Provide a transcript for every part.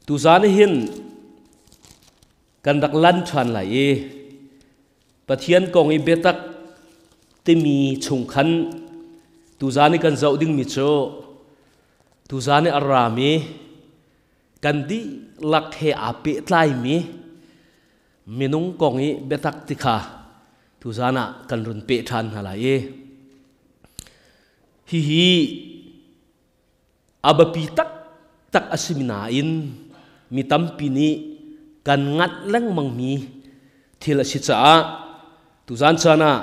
Tuzan hin kan rak lan ṭhan lai i Pathian kong i biatak timi chung khan tuzan i kan zoh dingmi cu tuzan i a rami kan dihlak he aa pehtlaimi minung kong i biatak ti kha tuzan ah kan run peh ṭhan hna lai i hihi a biapi taktak a simi nain mi tampi nih kan nganh lengmangmi thil a si caah tuzan caan ah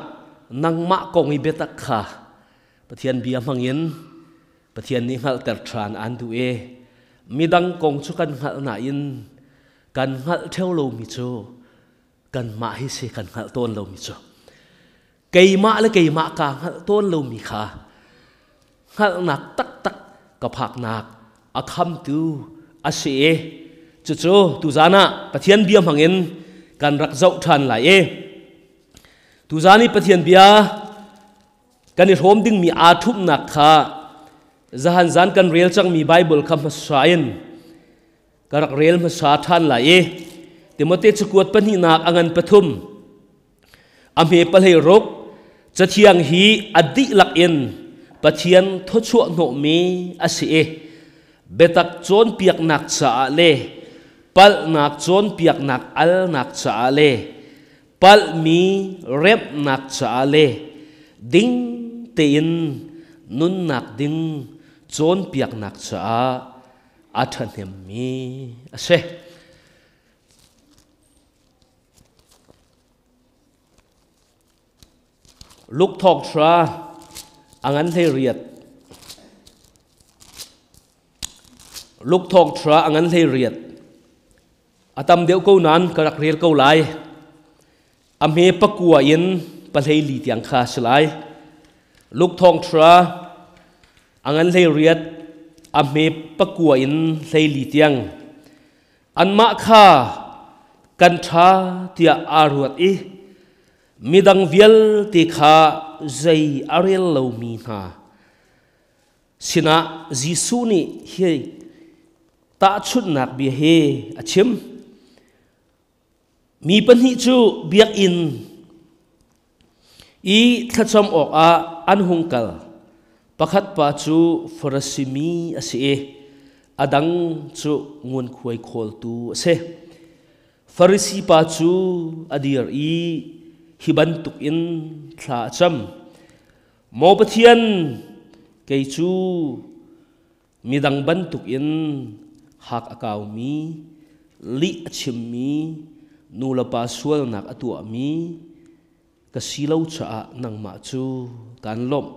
nangmah kong i biatak kha Pathian bia hmangin Pathian nih hngalhter ṭhan aan duh i midang kong cu kan hngalh nain kan hngalh ṭheo lomi cu kanmah hi si kan hngalh tawn lomi cu keimah le keimah kaa hngalh tawn lomi kha hngalhnak taktak ka phaknak a khamtu a si i cucu tuzan ah Pathian bia hmangin kan rak zoh ṭhan lai i tuzan i Pathian bia kan i hrawm dingmi aa ṭhumhnak kha zahan zan kan rel cangmi Bible kha hmasa in ka rak rel hmasa ṭhan lai i Timote cakuat pahnihnak a ngan pathum a hme pahlei ruk cathiang hi a dihlak in Pathian thawchuah hnawhmi a si i biatak cawnpiaknak caah le palhnak cawnpiaknak alnak caah le palhmi remhnak caah le ding tein nunnak ding cawnpiaknak caah a ṭhahnemmi a si. Luke thawngṭha a ngan hlei riat. Luke thawngṭha a ngan hlei riat. A tam deuh ko nain ka rak rel ko lai. A hme pakua in pahlei li tiang kha si lai. Luke thawngṭha a ngan hlei riat a hme pakua in hlei li tiang. Anmah kha kan ṭha tiah aa ruat i midang vialte kha zei a rel lomi hna sinah Jesuh nih hi tahchunhnak bia hi a chim. Mi pahnih cu biakinn i thlacam awkah an hung kal. Pakhat pa cu Farasi mi a si i a dang cu ngunkhuai khawltu a si. Farasi pa cu a dir i hi bantukin thla a cam. Maw Pathian, kei cu midang bantukin hak a kaumi, lih a chimmi, nulepa sualnak a tuahmi ka si lo caah nangmah cu kaan lawmh.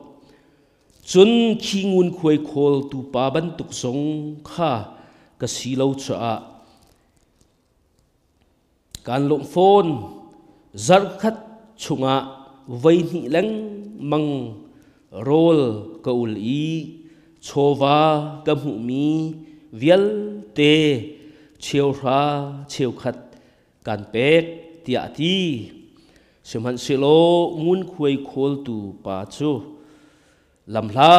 Cun khi ngunkhuai khawltu pa bantuk zong kha ka si lo caah Kaan lawmh fawn. Zarhkhat chungah voihnih lengmang rawl ka ul i chawva ka hmuhmi vialte cheuhra cheukhat kaan pek tiah a ti. Sihmanhsehlaw ngunkhuai khawltu pa cu lamhla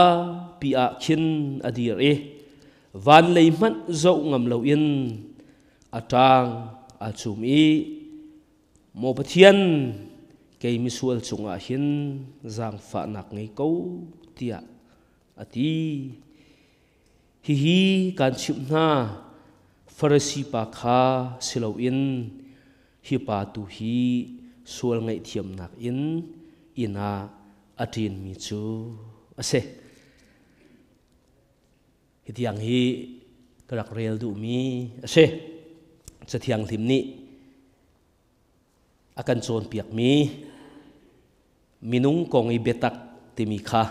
pi ah khin a dir i van lei hmanh zoh ngam loin a ṭang aa cum i Maw Pathian, kei misual cungah hin zaangfahnak ngei ko tiah a ti. Hihi kaan chimh hna, Farasi pa kha si loin hi pa tu hi sual ngaihthiamnak in inn ah a ṭinmi cu a si. Hi tiang hi ka rak rel duhmi a si. Cathiang Hlim nih a kan cawnpiakmi minung kong i biatak timi kha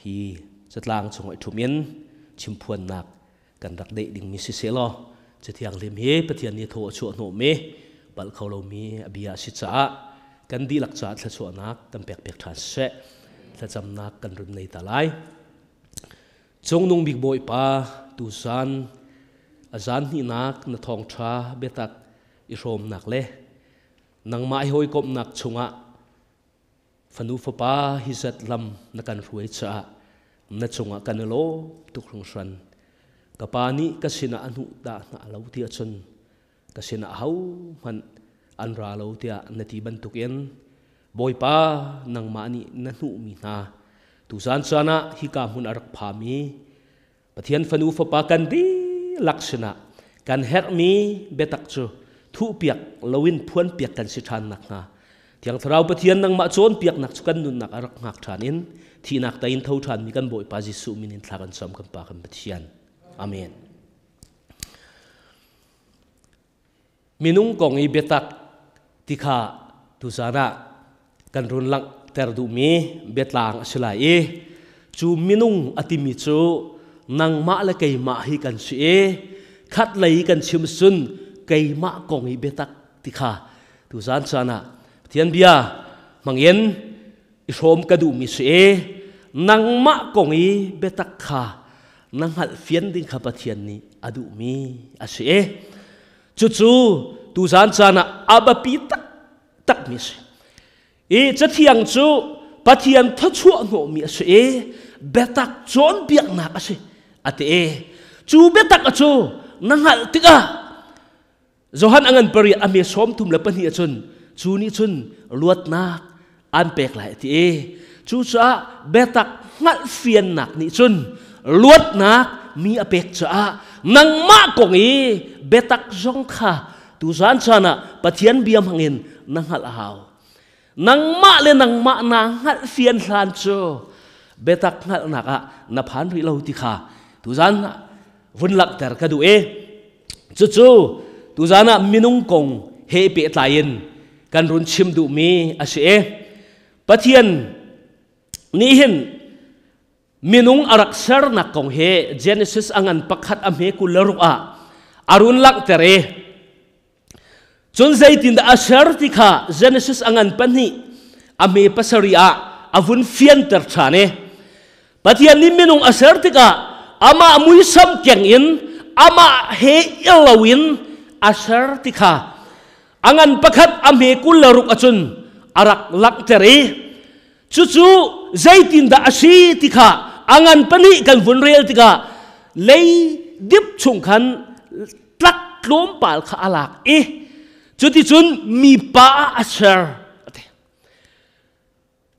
hi catlang chung i ṭhum in chimphuannak kan rak deih dingmi si seh law Cathiang Hlim hi Pathian nih thaw a chuah hnawhmi palh kho lomi a bia a si caah kan dihlak caah thluachuahnak kan pekpiak ṭhan siseh thlacamnak kan run nei ta lai. Cungnung bik Bawipa tuzan a zan hnihnak na thawngṭha biatak i hrawmnak le nangmah i hawikomhnak chungah fanu fapa hi zat lam na kan hruai caah na cungah kan i lawm tuk hringhran. Ka Pa nih ka sinah a hnuh dah hna lo ti ahcun ka sinah ahohmanh an ra lo tiah na ti bantukin Bawipa nangmah nih na hnuhmi hna tuzan caan ah hika hmun a rak phami Pathian fanu fapa kan dihlak sinah kan herhmi biatak cu thuhpiak loin phuanpiak kan si ṭhan nakhnga Thiang Thlarau Pathian nangmah cawnpiaknak cu kan nunnak a rak hngak ṭhan in thihnak tei in tho ṭhanmi kan Bawipa Jesuh min in thla kan cam kan Pa kan Pathian. Amen. Minung kong i biatak ti kha tuzan ah kan run langhter duhmi biatlang a si lai i cu minung a timi cu nangmah le keimah hi kan si i khat lei kan chim sun keimah kong i biatak ti kha tuzan caan ah Pathian bia hmangin i hrawm ka duhmi si i nangmah kong i biatak kha na hngalh fian ding kha Pathian nih a duhmi a si i cucu tuzan caan ah a biapi taktakmi a si. I cathiang cu Pathian thawchuah hnawhmi a si i biatak cawnpiaknak a si a ti i cu biatak cu na hngalh tikah Johan a ngan pariat a hme 32 ahcun cu nih cun luatnak an pek lai a ti i cucaah biatak hngalhfiannak nih cun luatnak mi a pek caah nangmah kong i biatak zong kha tuzan caan ah Pathian bia hmangin na hngalh a hau. Nangmah le nangmah naa hngalhfian hlan cu biatak hngalhnak ah na phan rih lo ti kha tuzan ah vun langhter ka duh i Cucu tuzan ah minung kong he pehtlai in kan run chim duhmi a si i Pathian nih hin minung a rak sernak kong he Genesis a ngan pakhat a hme 26 ah a run langhter i cun zeitindah a ser ti kha Genesis a ngan 2 a hme 7 ah a vun fianter ṭhan i Pathian nih minung a ser tikah amah muisam keng in amah he i loin a ser ti kha a ngan pakhat a hme 26 ahcun a rak langhter i cucu zeitindah a si ti kha a ngan 2 kan vun rel tikah lei dip chung khan tlak tlawmpal kha a lak i cuticun mipa ah a ser.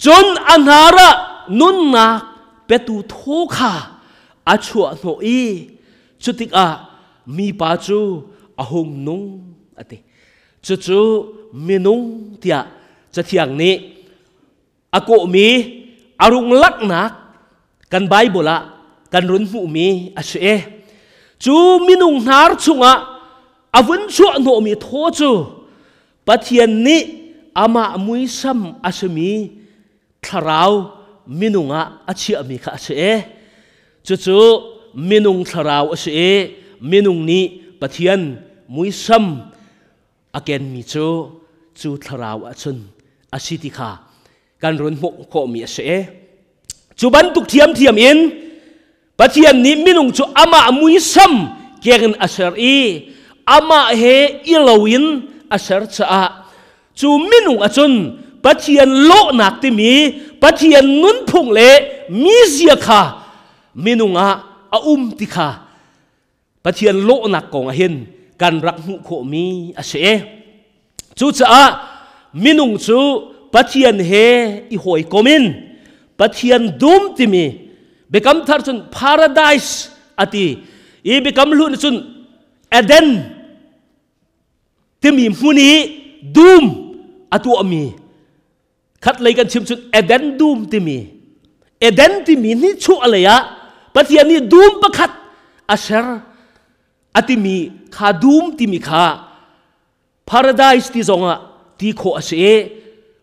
Cun a hnar ah nunnak petu thaw kha a chuah hnawh i cu tikah mipa cu a hung nung a ti. Cucu minung tiah Cathiang nih a kawhmi a rung langhnak kan Baibal ah kan run hmuhmi a si i cu minung hnar chungah a vun chuah hnawhmi thaw cu Pathian nih amah muisam a simi thlarau minung ah a chiahmi kha a si i cucu minung thlarau a si i minung nih Pathian muisam a kenmi cu cu thlarau ahcun a si ti kha kan run hmuh khawhmi a si i cu bantuk thiamthiam in Pathian nih minung cu amah muisam keng in a ser i amah he i loin a ser caah cu minung ahcun Pathian lawhnak timi Pathian nunphung le mizia kha minung ah a um ti kha Pathian lawhnak kong ah hin kan rak hmuh khawhmi a si. Cucaah minung cu Pathian he i hawikom in Pathian dum timi Biakam Thar cun paradise a ti i Biakam Hlun cun Eden timi hmun i dum a tuahmi khat lei kan chim cun Eden dum timi Eden timi ni chuah lei ah Pathian nih dum pakhat a ser a timi kha dum timi kha paradise ti zongah ti khawh a si i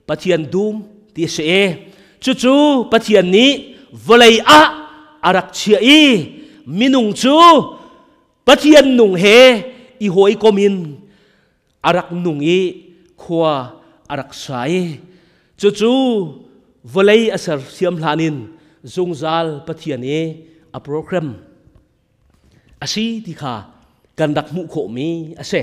Pathian dum ti a si i cucu Pathian nih vawlei ah a rak chiah i minung cu Pathian nung he i hawikom in a rak nung i khua a rak sa i cucu vawlei a sersiam hlan in zungzal Pathian i a program a si ti kha kan rak hmuh khawhmi a si.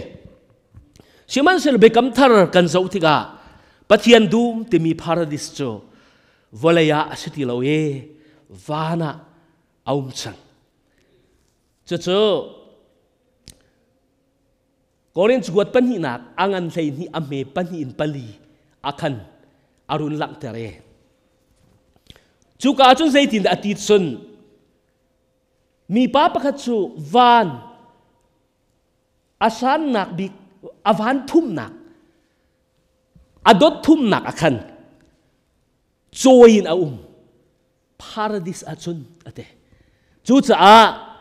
Sihmanhsehlaw Biakam Thar kan zoh tikah Pathian dum timi paradis cu vawlei ah a si ti lo i van ah a um cang. Cucu Korinth kuat pahnihnak a ngan 12 a hme pahnih in pali a khan a run langhter e. Cuka cun zeitindah a ti cun mipa pakhat cu van a sannak bik a van thumnak a dot thumnak a khan cawi in a um paradis ahcun a ti cucaah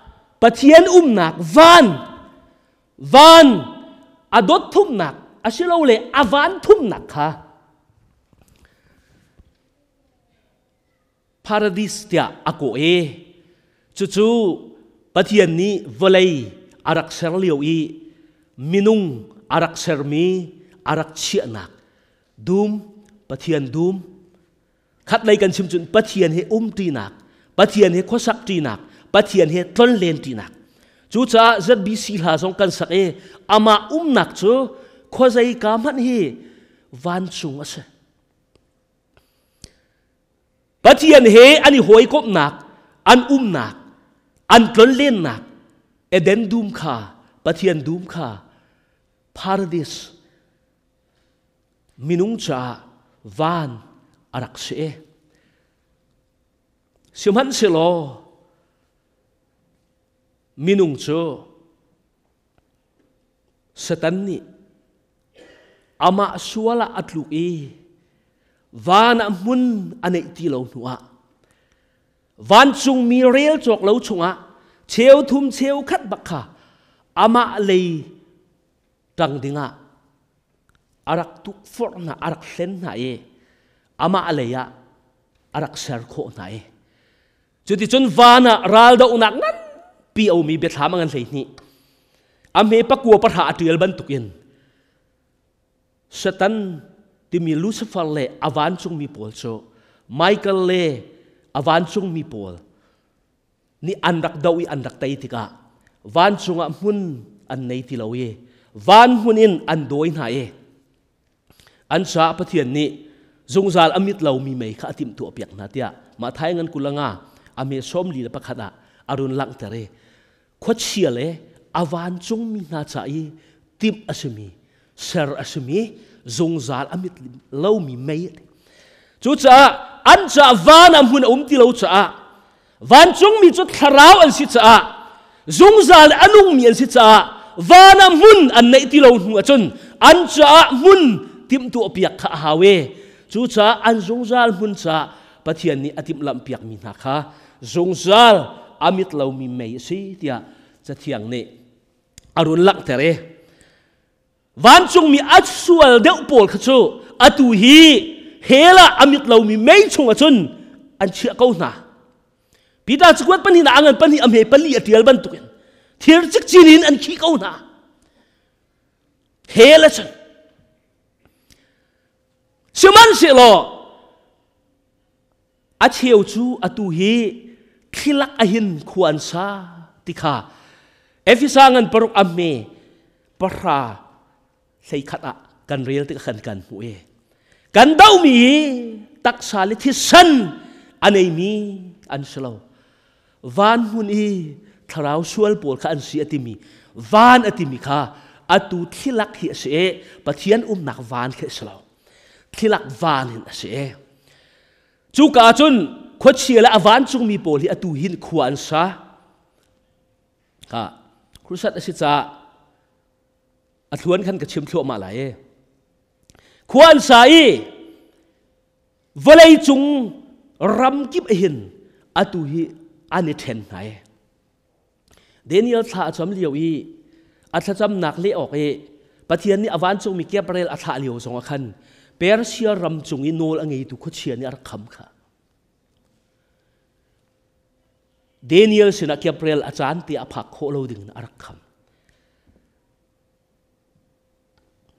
Pathian umnak van van a dot thumnak asilole a van thumnak kha paradis tiah a kawh i cucu Pathian nih vawlei a rak ser lio i minung a rak sermi a rak chiahnak dum Pathian dum Khatlei kan chim cun Pathian he umṭinak, Pathian he khuasak ṭinak, Pathian he tlonlen ṭinak. Cucaah ZBC hla zong kan sak i amah umnak cu khuazei ka hmanh hi vancung a si. Pathian he an i hawikomhnak, an umnak, an tlonlennak Eden dum kha, Pathian dum kha paradis minung caah van a rak si. Sihmanhsehlaw minung cu Satan nih amah sual ah a tluk i van ah hmun a neih ti lo hnuah vancungmi rel cawk lo chungah cheu thum cheu khat bak kha amah lei ṭang dingah a rak tukforh hna, a rak hlen hna i amah lei ah a rak ser khawh hna i cuticun van ah raldohnak nganpi a umi biathlam a ngan 12 a hme pakua pahra a ṭial bantukin Satan timi Lucifer le a vancungmi pawl cu Michael le a vancungmi pawl nih an rak doh i an rak tei tikah vancung ah hmun an nei ti lo i van hmun in an dawi hna i an caah Pathian nih zungzal a mit lomi mei kha a timhtuah piak hna tiah Matthai ngan kulanga a me 41 ah a run langhter i khuachia le a vancungmi hna ca i timh a simi ser a simi zungzal a mit lomi mei cucaah an caah van ah hmun a um ti lo caah vancungmi cu thlarau an si caah zungzal a nungmi an si caah van ah hmun an neih ti lo hnu ahcun an caah hmun timhtuah piak kha a hau e cucaah an zungzal hmun caah Pathian nih a timhlamh piakmi hna kha zungzal a mit lomi mei a si tiah Cathiang nih a run langhter i vancungmi a sual deuh pawl kha cu atu hi hell ah a mit lomi mei chungah cun an chiah ko hna. Peter cakuat pahnih a ngan pahnih a hme pali a ṭial bantukin thir cikcin in an khih ko hna. Hell a cun. Sihmanhsehlaw a cheu cu atu hi thlilak ahin khua an sa ti kha Efesa ngan paruk a hme pahra 11 ah kan rel tik khan kan hmuh i kan dohmi hi taksa le thisen a neimi an si lo van hmun i thlarau sual pawl kha an si a timi van a timi kha atu thilak hi a si i Pathian umnak van khi a si lo thilak van in a si cuka cun khuachia le a vancungmi pawl hi atu hin khua an sa ha crusade a si caah a thluan khan ka chim thluahmah lai e khua an sa i vawlei cung ram kip hin atu hi an i ṭhen hna e Daniel thla a cam lio i a thlacamnak leh awk i Pathian nih a vancungmi Gabriel a thlah lio zong ah khan Persia ram cung i nawl a ngeitu khuachia nih a rak kham kha. Daniel sinah Gabriel a caan te a phak khawh lo ding in a rak kham.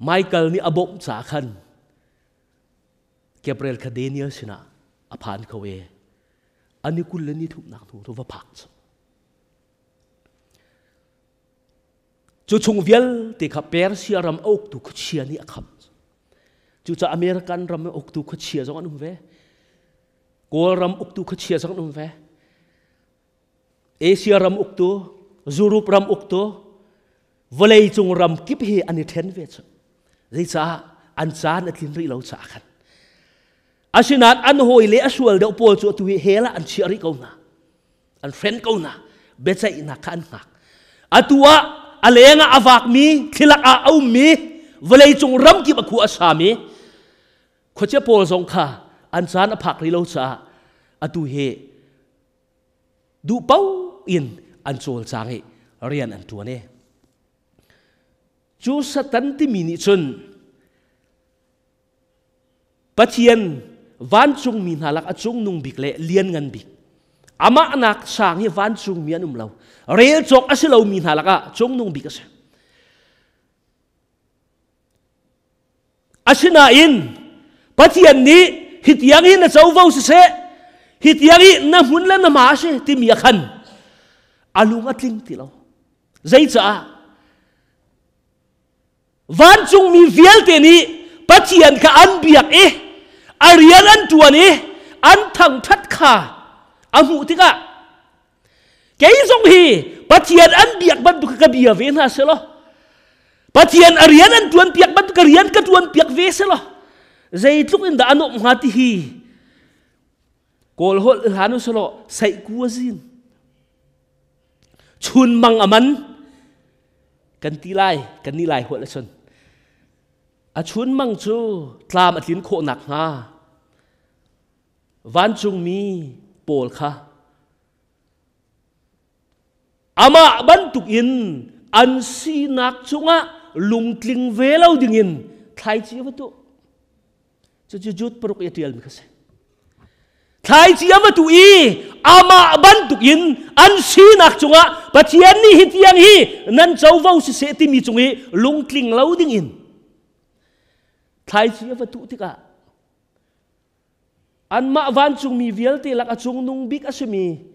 Michael nih a bawmh ca khan Gabriel kha Daniel sinah a phan kho i ani kul le ni thumnak hnu tu va phak cu. Cu chung vialte kha Persia ram a uktu khuachia nih a kham. Cucaah American ram a uktu khuachia zong an um ve. Kawlram uktu khuachia zong an um ve. Asia ram uktu, Europe ram uktu vawlei cung ram kip hi an i ṭhen ve cu. Zeicah an caan a tlin rih lo caah khan. Asinain an hawi le a sual deuh pawl cu atu hi hell ah an chiah rih ko hna. An hren ko hna. Biaceihnak kha an hngak. Atu ah a leng ah a vakmi, thlilak ah a ummi, vawleicung ramkip a khua a sami khuachia pawl zong kha an caan a phak rih lo caah atu hi duh paoh in an cawlcang i rian an ṭuan i cu Satan timi nih cun Pathian vancungmi hna lak a cungnung bik le lianngan bik amah nak sang hi vancungmi an um lo rel cawk a si lomi hna lakah cungnung bik a si. Asinain Pathian nih hi tiang hi na covo siseh hi tiang hi na hmun le na ma si timi a khan a lung a tling ti lo. Zeicah? Vancungmi vialte nih Pathian kha an biak i a rian an ṭuan i an thangṭhat kha a hmuh tikah kei zong hi Pathian an biak bantuk ka bia ve hna selaw Pathian a rian an ṭuan piak bantuk ka rian ka ṭuan piak ve selaw zeitluk in dah a nuamh hnga ti hi Kawl holh hlan u selaw saihku a zin chun mang a man kan ti lai kan ni lai holh a chun a chun mang cu tlam a tlin khawh nak hnga vancungmi pawl kha amah bantuk in an sinak cungah lungtling ve lo dingin thlaici va tuh. Cucu Jude paruk i a ṭialmi kha si. Thlaici a va tuh i amah bantukin an sinak cungah Pathian nih hi tiang hi nan covo siseh timi cung i lungtling lo dingin thlaici a va tuh tikah anmah vancungmi vialte lak a cungnung bik a simi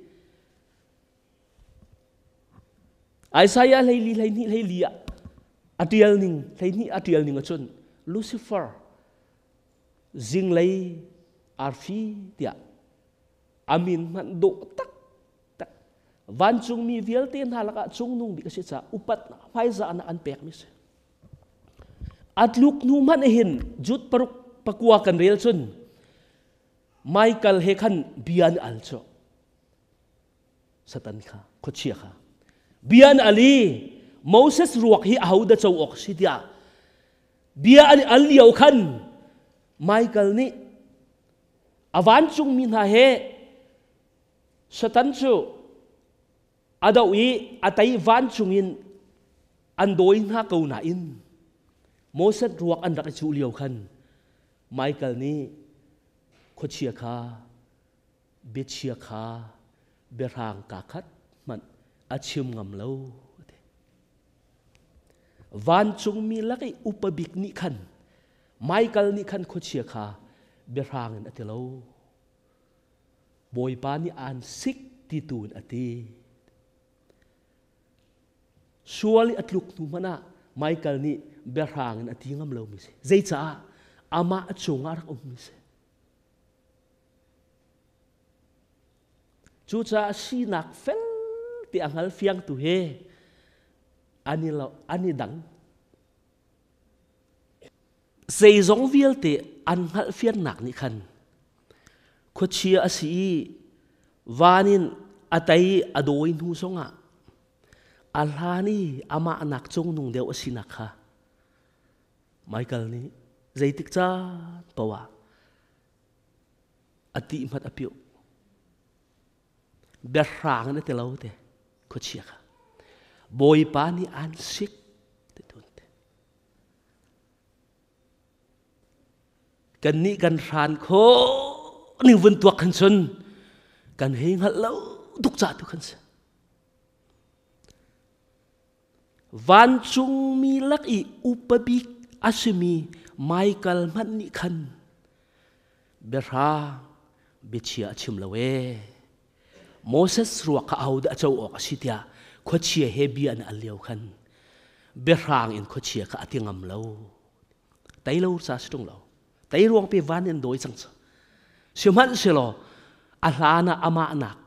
Isaiah 12 12 14 ah a ṭial ning 12 a ṭial ning ahcun Lucifer zinglei arfi tiah a min hmanh dawh taktak vancungmi vialte hna lakah cungnung bik a si caah upat hmaizahnak an pekmi si. A tluk hnu hmanh hin Jude paruk pakua kan rel cun Michael he khan bia an al cu. Satan kha khuachia kha bia an al i Moses ruak hi ahodah co awk si tiah bia an al lio khan Michael nih a vancungmi hna he Satan cu a doh i a tei vancung in an dawi hna ko nain Moses ruak an rak i cuh lio khan Michael nih khuachia kha biachia kha biahrang kaa khat hmanh a chim ngam lo. Vancungmi lak i upa bik nih khan Michael nih khan khuachia kha biahrang in a ti lo. Bawipa nih aan sik ti tu in a ti. Sual i a tluk hnu hmanh ah Michael nih biahrang in a ti ngam lomi si. Zeicah? Amah cungah rak ummi si. Cucaah sinak fel ti a hngal fiangtu he an i lo, an i dang. Zeizong vialte an hngalh fiannak nih khan khuachia a si i van in a tei a dawi hnu zongah a hlan i amah nak cungnung deuh a sinak kha Michael nih zeitik caan paoh ah a tih hmat a piuh. Biahrang in a ti lo te khuachia kha. Bawipa nih aan sik ti tun te. Kan nih kan hran kho ning vun tuak khan cun kan hei hngalh lo tuk ca tu khan si. Vancungmi lak i upa bik a simi Michael hmanh nih khan biahrang biachia a chim lo ee. Moses ruak kha ahodah a co awk a si tiah khuachia he bia an al lio khan biahrang in khuachia kha a ti ngam lo. Tei lo ca si ṭung lo. Tei ruang pe van in dawi cang cu. Sihmanhsehlaw a hlan ah amah nak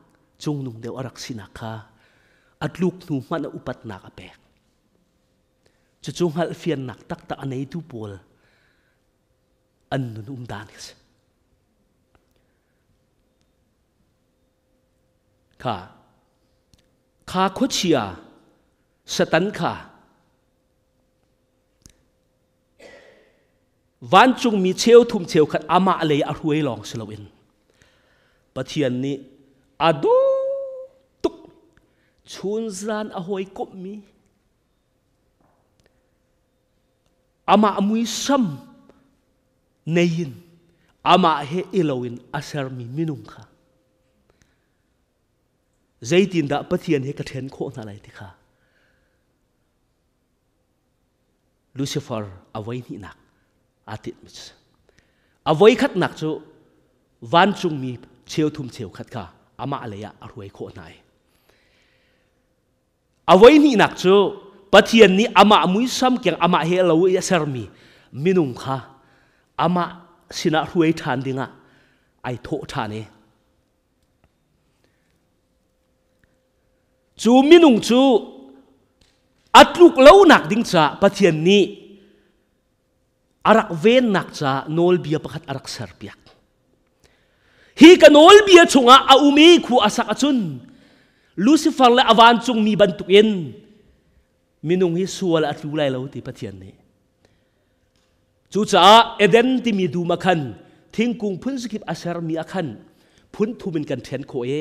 cungnung deuh a rak sinak kha. A tluk hnu hmanh ah upatnak a pek. Cucu hngalhfiannak taktak a neitu pawl an nun um dan a si. Kha kha khuachia Satan kha vancungmi cheuthum cheukhat amah lei a hruai lawng si loin Pathian nih a dawt tuk chunzan a hawikomhmi amah muisam nei in amah he i loin a sermi minung kha zeitindah Pathian he ka ṭhen khawh hna lai ti kha Lucifer a voihnihnak aa tinhmi cu a voikhatnak cu vancungmi cheuthum cheukhat kha amah lei ah a hruai khawh hna i a voihnihnak cu Pathian nih amah muisam keng amah he lo i a sermi minung kha amah sinah hruai ṭhan dingah ai thawh ṭhan i Cu minung cu a tluk lonak ding caah Pathian nih a rak vennak caah nawlbia pakhat a rak serpiak. Hi ka nawlbia chungah a um i khua a sak ahcun Lucifer le a vancungmi bantukin minung hi sual a tlu lai lo ti Pathian nih. Cucaah Eden timi dum ah khan thingkung phun zakip a sermi ah khan phun thum in kan ṭhen khawh i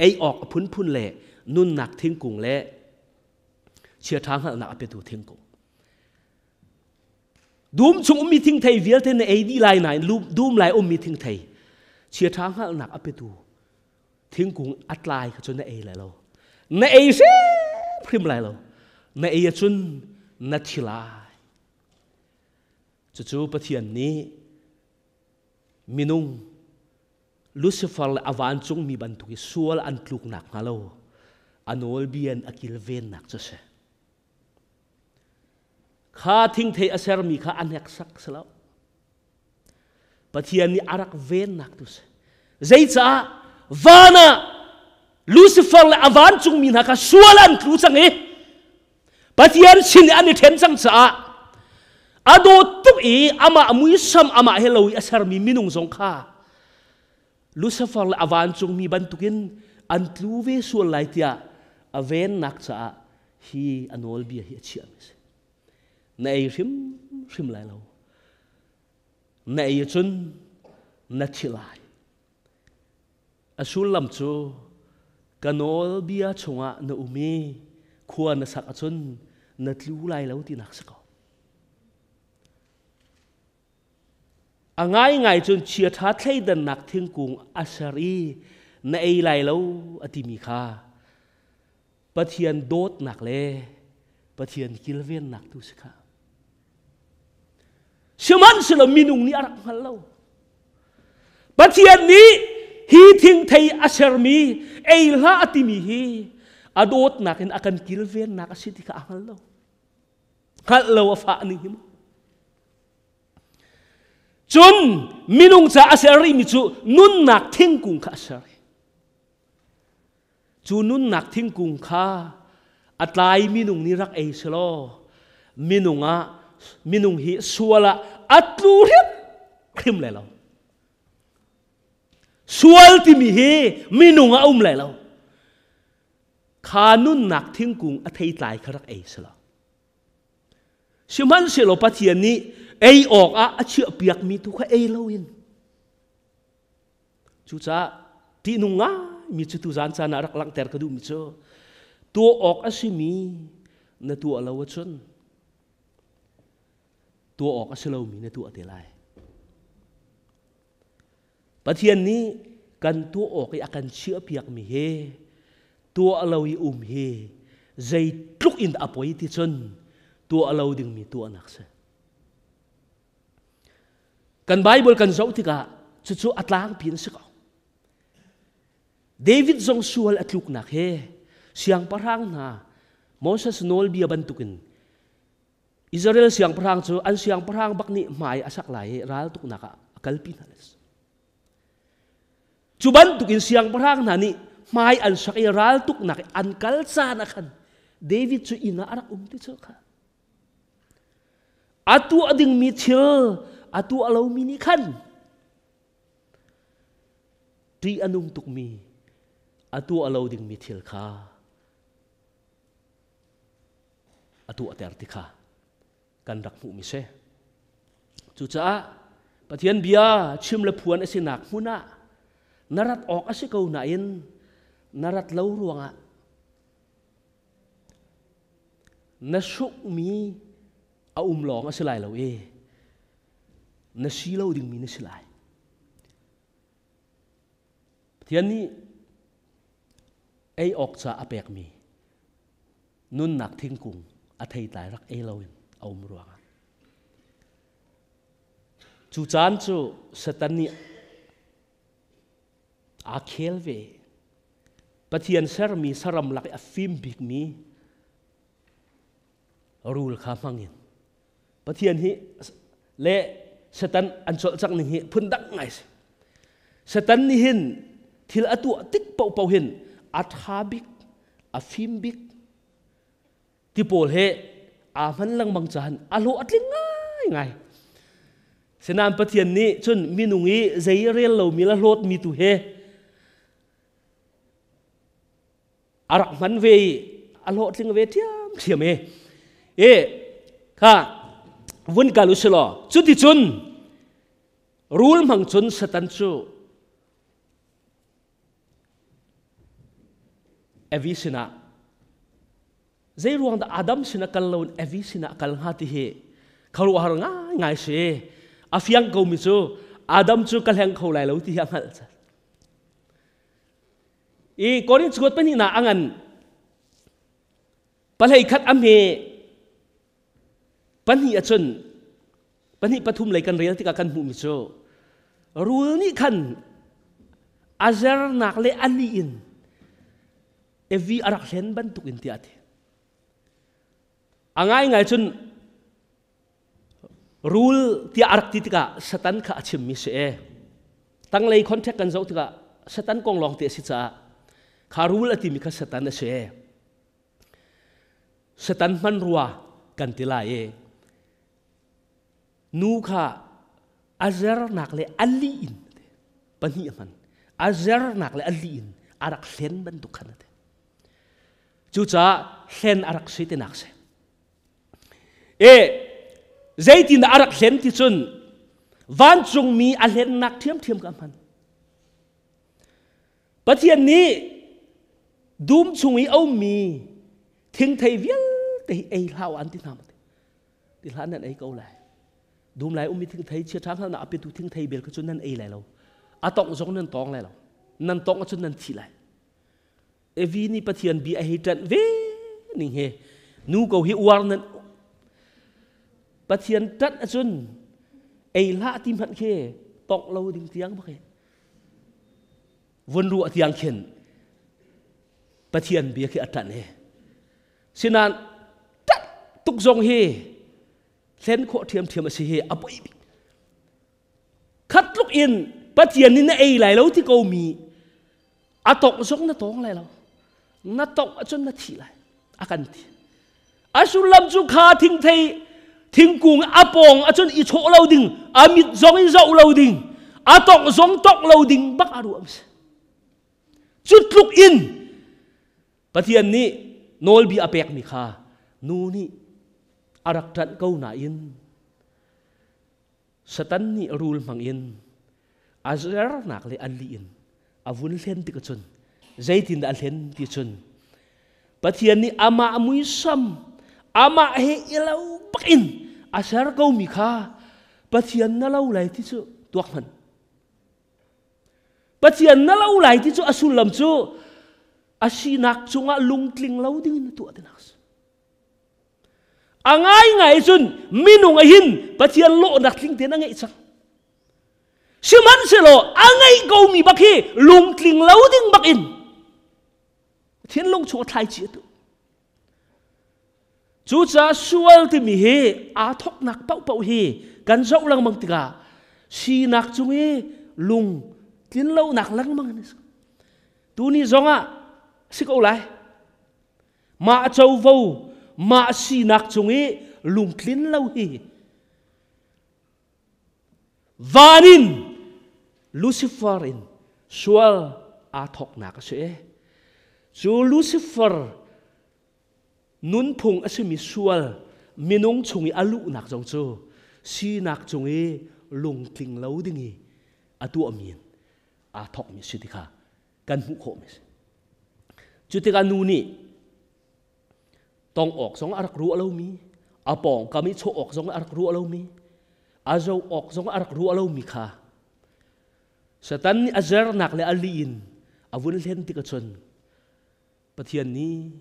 ei awk a phunphun le nunnak thingkung le chiaṭha hngalhnak a petu thingkung. Dum chung ummi thingthei vialte na ei dih lai nain dum lai ummi thingthei chiaṭha hngalhnak a petu thingkung a tlai kha cu na ei lai lo. Na ei hrimhrim lai lo. Na ei ahcun na thi lai. Cucu Pathian nih minung Lucifer le a vancungmi bantuk i sual an tluk nakhnga lo a nawlbia in a kilvennak cu a si. Kha thingthei a sermi kha a hneksak si lo. Pathian nih a rak vennak tu si. Zeicah van ah Lucifer le a vancungmi hna kha sual an tlu cang i Pathian sin i an i ṭhen cang caah a dawt tuk i amah muisam amah he lo i a sermi minung zong kha Lucifer le a vancungmi bantukin an tlu ve sual lai tiah a vennak caah hi a nawlbia hi a chiahmi a si. Na ei hrimhrim lai lo. Na ei ahcun na thi lai. A sullam cu ka nawlbia chungah na um i khua na sak ahcun na tlu lai lo tinak si ko. A ngaingai cun chiaṭha thleidannak thingkung a ser i na ei lai lo a timi kha Pathian dawtnak le Pathian kilvennak tu si kha. Sihmanhsehlaw minung nih a rak hngal lo. Pathian nih hi thingthei a sermi ei hlah a timi hi a dawtnak in a kan kilvennak a si ti kha a hngal lo. Hngalh lo a fah ning hi mu. Cun minung ca a ser rihmi cu nunnak thingkung kha a ser. Cu nunnak thingkung kha a tlai minung nih rak ei selaw minung ah minung hi sual ah a tlu hrimhrim lai lo. Sual timi hi minung ah a um lai lo. Kha nunnak thingkung a theitlai kha rak ei selaw. Sihmanhsehlaw Pathian nih ei awkah a chiahpiakmi tu kha ei loin Cucaah ṭihnung ngaimi cu tuzan caan ah rak langhter ka duhmi cu tuah awk a simi na tuah lo ahcun tuah awk a si lomi na tuah te lai. Pathian nih kan tuah awk i a kan chiahpiakmi he tuah lo i um hi zeitluk in a poi ti cun tuah lo dingmi tuahnak si. Kan Bible kan zoh tikah cucu a tlangpi in si ko. David zong sual a tluknak he siangpahrang hna Moses nawlbia bantukin Israel siangpahrang cu an siangpahrang bak nih hmai a sak lai i raltuknak ah a kalpi hna. Cu bantukin siangpahrang hna nih hmai an sak i raltuknak an kal caan ah khan David cu inn ah a rak um ti cu kha. A tuah dingmi thil a tuah lomi nih khan ṭih a nung tukmi a tuah lo dingmi thil kha a tuahter ti kha kan rak hmuhmi si. Cucaah Pathian bia chim le phuan a sinak hmun ah na rat awk a si ko nain na rat lo ruangah na sukmi a um lawng a si lai lo i na si lo dingmi na si lai. Pathian nih ei awk ca a pekmi nunnak thingkung a theitlai rak ei loin a um ruangah cu caan cu Satan nih aa khel ve. Pathian sermi saram lak i a fim bikmi rul kha hmangin Pathian hi le Satan an cawlcangh ning hi phundang ngai si. Satan nih hin thil a tuah tik paohpaoh hin a ṭha bik, a fim bik ti pawl he aa hman lengmang cahan a hlawh a tling ngaingai. Sinain Pathian nih cun minung i zei rel lomi le hlawtmi tu he a rak hman ve i a hlawhtling ve ṭhiamṭhiam e e kha vun kal u silaw cuticun rul hmang cun Satan cu Evi sinah zei ruang dah Adam sinah kal loin Evi sinah kal hnga ti hi khuaruahhar ngaingai si. A fiang ko mi cu Adam cu ka hleng kho lai lo ti hi a hngalh. I Korinth kuat pahnihnak a ngan pahlei khat a hme pahnih ahcun pahnih pathum lei kan rel tikah kan hmuhmi cu rul nih khan a zernak le a lih in Evi a rak hlen bantuk in tiah a ti. A ngaingai cun Rul tiah a rak ti tikah Satan kha a chimmi si e. Tanglei contact kan zoh tikah Satan kong lawng te a si caah kha rul a timi kha Satan a si e. Satan hmanrua kan ti lai i nu kha a zernak le a lih in pahnih a hman a zernak le a lih in a rak hlen bantuk khan a ti. Cucaah hlen a rak si tinak si. E zeitin dah a rak hlen ti cun vancungmi a hlennak ṭhiamṭhiam ka hman. Pathian nih dum chung i a ummi thingthei vialte hi ei hlah an ti hna ti hlah nan ei ko lai. Dum lai ummi thingthei chia ṭha hngalhnak a petu thingthei bel kha cu nan ei lai lo. A tongh zong nan tawng lai lo. Nan tongh ahcun nan thi lai. Evi nih Pathian bi a hei ṭanh ve ning he nu ko hi uar nan Pathian ṭanh ahcun ei hlah ti hmanh khi tongh lo ding tiang bak hi vun ruah tiang khin Pathian bia khi a ṭanh he sinain ṭanh tuk zong hi thlen khawh ṭhiamṭhiam a si hi a poi bik khat tluk in Pathian nih na ei lai lo ti ko mi a tongh zong na tawng lai lo na tongh ahcun na thi lai a kan ti a sullam cu kha thingthei thingkung a pawng ahcun i chawh lo ding a mit zong in zoh lo ding a tongh zong tongh lo ding bak a ruam si cu tluk in Pathian nih nawlbia a pekmi kha nu nih a rak ṭanh ko nain Satan nih rul hmangin a zernak le a lih in a vun hlen tik ahcun zeitindah a hlen ti cun Pathian nih amah muisam amah he i lo bak in a ser komi kha Pathian na lo lai ti cu tuak hmanh. Pathian na lo lai ti cu a sullam cu a sinak cungah lungtling lo ding in na tuah tinak a si. A ngaingai cun minung ahin Pathian lawhnak tling tein a ngeih cang. Sihmanhsehlaw a ngeih komi bak hi lungtling lo ding bak in thinlung chung a thlaici a tuh. Cucaah sual timi hi aa thawknak paohpaoh hi kan zoh lengmang tikah sinak cung i lung tlinlonak lengmang an si. Tuni zongah si ko lai. Mah covo, mah sinak cung i lungtlin lo hi van in Lucifer in sual aa thawknak a si. Cu Lucifer nunphung a simi sual minung chung i a luhnak zong cu sinak cung i lungtling lo ding i a tuahmi in aa thawkmi si ti kha kan hmuh khawhmi a si. Cu tikah nu nih tong awk zong a rak ruah lomi, a pawngkam i chawh awk zong a rak ruah lomi, a zo awk zong a rak ruah lomi kha Satan nih a zernak le a lih in a vun hlen tik ahcun Pathian nih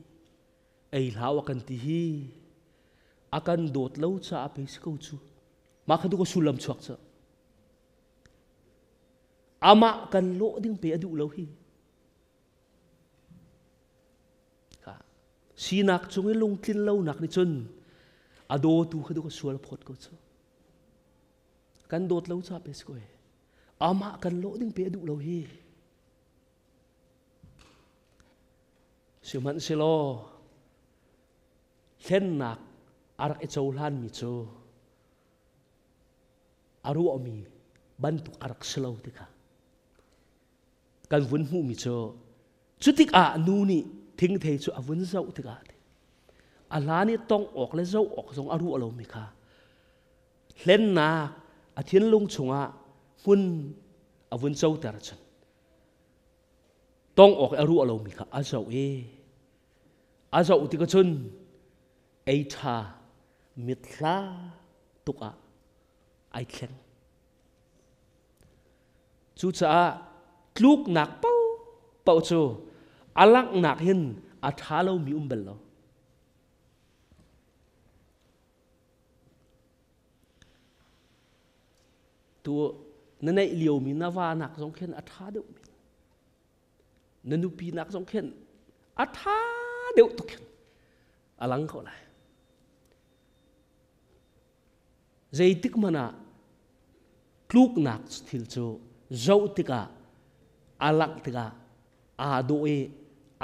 ei hlah a kan ti hi a kan dawt lo caah pei si ko cu. Mah kha tu ka sullam chuak cu. Amah kan lawh ding pe a duh lo hi. Sinak cung i lungtlin lonak nih cun a dawtu kha tu ka sual phawt ko cu. Kan dawt lo caah pe si ko hi. Amah kan lawh ding pe a duh lo hi. Sihmanhsehlaw hlennak a rak i cohlanmi cu a ruahmi bantuk a rak si lo ti kha kan vun hmuhmi cu cu tikah nu nih thingthei cu a vun zoh tikah a hlan i tong awk le zoh awk zong a ruah lomi kha hlennak a thinlung chungah hmun a vun coter cun tong awk a ruah lomi kha a zoh i a zoh tikah cun ei ṭha mithla tuk ah ai thleng. Cucaah tluknak paohpaoh cu a langhnak hin a ṭha lomi um bal lo. Tu na neih liomi na va nak zong khin a ṭha deuh mi. Na nupi nak zong khin a ṭha deuh tuk khin a lang ko lai. Zeitik hmanh ah tluknak thil cu zoh tikah a langh tikah aa dawh i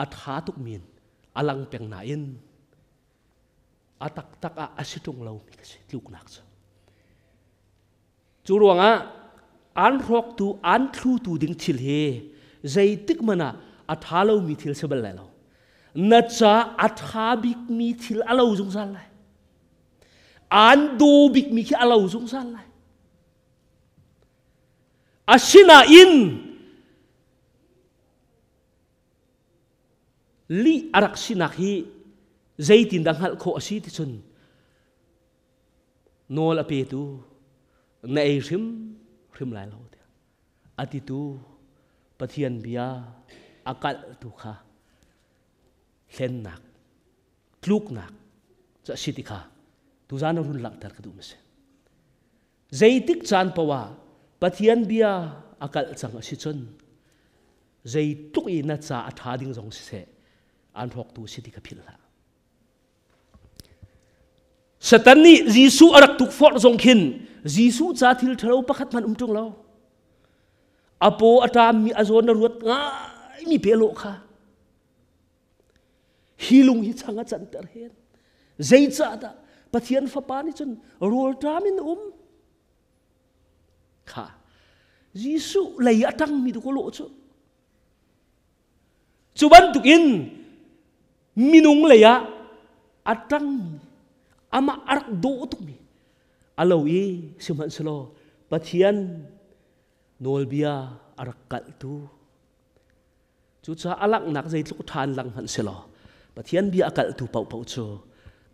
a ṭha tuk min a lang peng nain a taktak ah a si ṭung lomi ka si tluknak cu. Cu ruangah an hrawktu an thlutu ding thil hi zeitik hmanh ah a ṭha lomi thil si bal lai lo. Na ca a ṭha bikmi thil a lo zungzal lai. An daw bikmi khi a lo zungzal lai. Asinain lih a rak sinak hi zeitindah hngalh khawh a si ti cun nawl a petu na ei hrim hrim lai lo tiah a titu Pathian bia a kalhtu kha hlennak tluknak cu a si ti kha tuzan run langhter ka duh mi si. Zeitik caan paoh ah Pathian bia a kalh cang a si cun zeitluk i na ca a ṭha ding zong siseh an hrawktu si ti kha philh hlah. Satan nih Jesuh a rak tukforh zong khin Jesuh ca thil ṭhalo pakhat hmanh um ṭung lo. A paw a ṭammi a zawn a ruat ngaimi pe lawh kha. Hi lung hi chang a canter hen. Zeicahdah Pathian Fapa nih cun rawlṭam in um? Kha Jesuh lei a ṭangmi tu ko lawh cu. Cu bantukin minung lei ah a ṭangmi amah a rak dawh tukmi a lo i sihmanhsehlaw Pathian nawlbia a rak kalhtu Cucaah a langhnak zeitluk ṭha in lang hmanh selaw Pathian bia a kalhtu paohpaoh cu